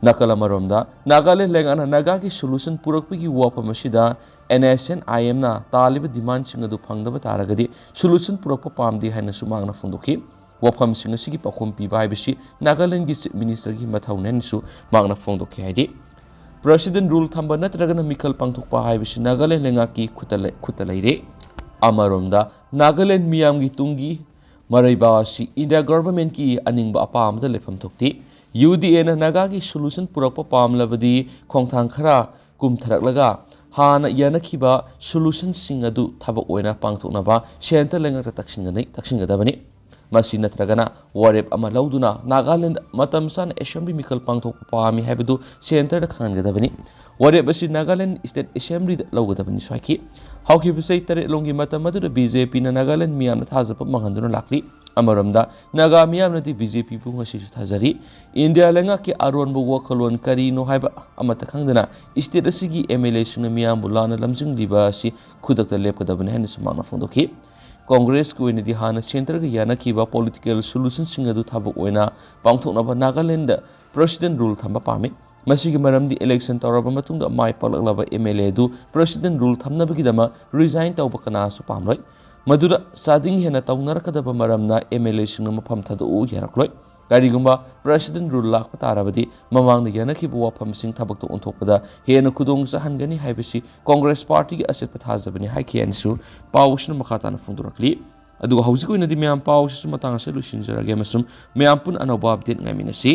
ꯅꯥꯀꯜ ꯑꯃꯔꯣꯝꯗ, ꯅꯥꯒꯥꯂꯦꯟ ꯂꯩꯉꯥꯛꯅ ꯅꯥꯒꯥꯒꯤ solution ꯄꯨꯔꯛꯄꯒꯤ ꯋꯥꯐꯝ ꯑꯁꯤꯗ N S N I Mꯅ ꯇꯥꯜꯂꯤꯕ demandꯁꯤꯡ ꯑꯗꯨ ꯐꯪꯗꯕ ꯇꯥꯔꯒꯗꯤ solution ꯄꯨꯔꯛꯄ ꯄꯥꯝꯗꯦ ꯍꯥꯏꯅꯁꯨ ꯃꯍꯥꯛꯅ ꯐꯣꯡꯗꯣꯛꯈꯤ꯫ ꯋꯥꯐꯝꯁꯤꯡ ꯑꯁꯤꯒꯤ ꯄꯥꯎꯈꯨꯝ ꯄꯤꯕ ꯍꯥꯏꯕꯁꯤ ꯅꯥꯒꯥꯂꯦꯟꯒꯤ Chief Ministerꯒꯤ ꯃꯊꯧꯅꯤ ꯍꯥꯏꯅꯁꯨ ꯃꯍꯥꯛꯅ ꯐꯣꯡꯗꯣꯛꯈꯤ ꯍꯥꯏꯗꯤ, President Rule ꯊꯝꯕ ꯅꯠꯇ꯭ꯔꯒꯅ ꯃꯤꯈꯜ ꯄꯥꯡꯊꯣꯛꯄ ꯍꯥꯏꯕꯁꯤ ꯅꯥꯒꯥꯂꯦꯟ ꯂꯩꯉꯥꯛꯀꯤ ꯈꯨꯠꯇ ꯂꯩ-, ꯈꯨꯠꯇ ꯂꯩꯔꯦ꯫ ꯑꯃꯔꯣꯝꯗ, ꯅꯥꯒꯥꯂꯦꯟ ꯃꯤꯌꯥꯝꯒꯤ ꯇꯨꯡꯒꯤ ꯃꯔꯩꯕꯥꯛ ꯑꯁꯤ ꯏꯟꯗꯤꯌꯥ governmentꯀꯤ ꯑꯅꯤꯡꯕ ꯑꯄꯥꯝꯕꯗ ꯂꯩꯐꯝ ꯊꯣꯛꯇꯦ꯫ UDAꯅ ꯅꯥꯒꯥꯒꯤ solution ꯄꯨꯔꯛꯄ ꯄꯥꯝꯂꯕꯗꯤ ꯈꯣꯡꯊꯥꯡ ꯈꯔ ꯀꯨꯝꯊꯔꯛꯂꯒ ꯍꯥꯟꯅ ꯌꯥꯅꯈꯤꯕ solutionꯁꯤꯡ ꯑꯗꯨ ꯊꯕꯛ ꯑꯣꯏꯅ ꯄꯥꯡꯊꯣꯛꯅꯕ centre ꯂꯩꯉꯥꯛꯇ ꯇꯛꯁꯤꯟꯒꯅꯤ-, ꯇꯛꯁꯤꯟꯒꯗꯕꯅꯤ꯫ ꯃꯁꯤ ꯅꯠꯇ꯭ꯔꯒꯅ ꯋꯥꯔꯦꯞ ꯑꯃ ꯂꯧꯗꯨꯅ ꯅꯥꯒꯥꯂꯦꯟꯗ ꯃꯇꯝ ꯆꯥꯅ assembly ꯃꯤꯈꯜ ꯄꯥꯡꯊꯣꯛꯄ ꯄꯥꯝꯃꯤ ꯍꯥꯏꯕꯗꯨ centreꯗ ꯈꯪꯍꯟꯒꯗꯕꯅꯤ꯫ ꯋꯥꯔꯦꯞ ꯑꯁꯤ ꯅꯥꯒꯥꯂꯦꯟ State Assemblyꯗ ꯂꯧꯒꯗꯕꯅꯤꯁꯨ ꯍꯥꯏꯈꯤ꯫ ꯍꯧꯈꯤꯕ ꯆꯍꯤ ꯇꯔꯦꯠꯂꯣꯝꯒꯤ ꯃꯇꯝ ꯑꯗꯨꯗ BJPꯅ ꯅꯥꯒꯥꯂꯦꯟ ꯃꯤꯌꯥꯝꯅ ꯊꯥꯖꯕ ꯃꯥꯡꯍꯟꯗꯨꯅ ꯂꯥꯛꯂꯤ꯫ ꯑꯃꯔꯣꯝꯗ, ꯅꯥꯒꯥ ꯃꯤꯌꯥꯝꯅꯗꯤ BJPꯕꯨ ꯉꯁꯤꯁꯨ ꯊꯥꯖꯔꯤ꯫ ꯏꯟꯗꯤꯌꯥ ꯂꯩꯉꯥꯛꯀꯤ ꯑꯔꯣꯟꯕ ꯋꯥꯈꯜꯂꯣꯟ ꯀꯔꯤꯅꯣ ꯍꯥꯏꯕ ꯑꯃꯠꯇ ꯈꯪꯗꯅ state ꯑꯁꯤꯒꯤ MLAꯁꯤꯡꯅ ꯃꯤꯌꯥꯝꯕꯨ ꯂꯥꯟꯅ ꯂꯝꯖꯤꯡꯂꯤꯕ ꯑꯁꯤ ꯈꯨꯗꯛꯇ ꯂꯦꯞꯀꯗꯕꯅꯤ ꯍꯥꯏꯅꯁꯨ ꯃꯍꯥꯛꯅ ꯐꯣꯡꯗꯣꯛꯈꯤ꯫ Congressꯀꯤ ꯑꯣꯏꯅꯗꯤ ꯍꯥꯟꯅ centreꯒ ꯌꯥꯅꯈꯤꯕ political solutionꯁꯤꯡ ꯑꯗꯨ ꯊꯕꯛ ꯑꯣꯏꯅ ꯄꯥꯡꯊꯣꯛꯅꯕ ꯅꯥꯒꯥꯂꯦꯟꯗ President Rule ꯊꯝꯕ ꯄꯥꯝꯃꯤ꯫ ꯃꯁꯤꯒꯤ ꯃꯔꯝꯗꯤ election ꯇꯧꯔꯕ ꯃꯇꯨꯡꯗ ꯃꯥꯏ ꯄꯥꯛꯂꯛꯂꯕ MLA ꯑꯗꯨ President Rule ꯊꯝꯅꯕꯒꯤꯗꯃꯛ resign ꯇꯧꯕ ꯀꯅꯥꯁꯨ ꯄꯥꯝꯂꯣꯏ꯫ ꯃꯗꯨꯗ ꯆꯥꯗꯤꯡ ꯍꯦꯟꯅ ꯇꯧꯅꯔꯛꯀꯗꯕ ꯃꯔꯝꯅ MLAꯁꯤꯡꯅ ꯃꯐꯝ ꯊꯥꯗꯣꯛꯎ ꯌꯥꯔꯛꯂꯣꯏ꯫ ꯀꯔꯤꯒꯨꯝꯕ President Rule ꯂꯥꯛꯄ ꯇꯥꯔꯕꯗꯤ ꯃꯃꯥꯡꯗ ꯌꯥꯅꯈꯤꯕ ꯋꯥꯐꯝꯁꯤꯡ ꯊꯕꯛꯇ ꯑꯣꯟꯊꯣꯛꯄꯗ ꯍꯦꯟꯅ ꯈꯨꯗꯣꯡ ꯆꯥꯍꯟꯒꯅꯤ ꯍꯥꯏꯕꯁꯤ Congress Partyꯒꯤ ꯑꯆꯦꯠꯄ ꯊꯥꯖꯕꯅꯤ ꯍꯥꯏꯈꯤ ꯍꯥꯏꯅꯁꯨ ꯄꯥꯎ ꯑꯁꯤꯅ ꯃꯈꯥ ꯇꯥꯅ ꯐꯣꯡꯗꯣꯔꯛꯂꯤ꯫ ꯑꯗꯨꯒ ꯍꯧꯖꯤꯛ ꯑꯣꯏꯅꯗꯤ ꯃꯌꯥꯝ ꯄꯥꯎ ꯑꯁꯤꯁꯨ ꯃꯇꯥꯡ ꯑꯁꯤꯗ ꯂꯣꯏꯁꯤꯟꯖꯔꯒꯦ ꯑꯃꯁꯨꯡ ꯃꯌꯥꯝ ꯄꯨꯟꯅ ꯑꯅꯧꯕ update ꯉꯥꯏꯃꯤꯟꯅꯁꯤ꯫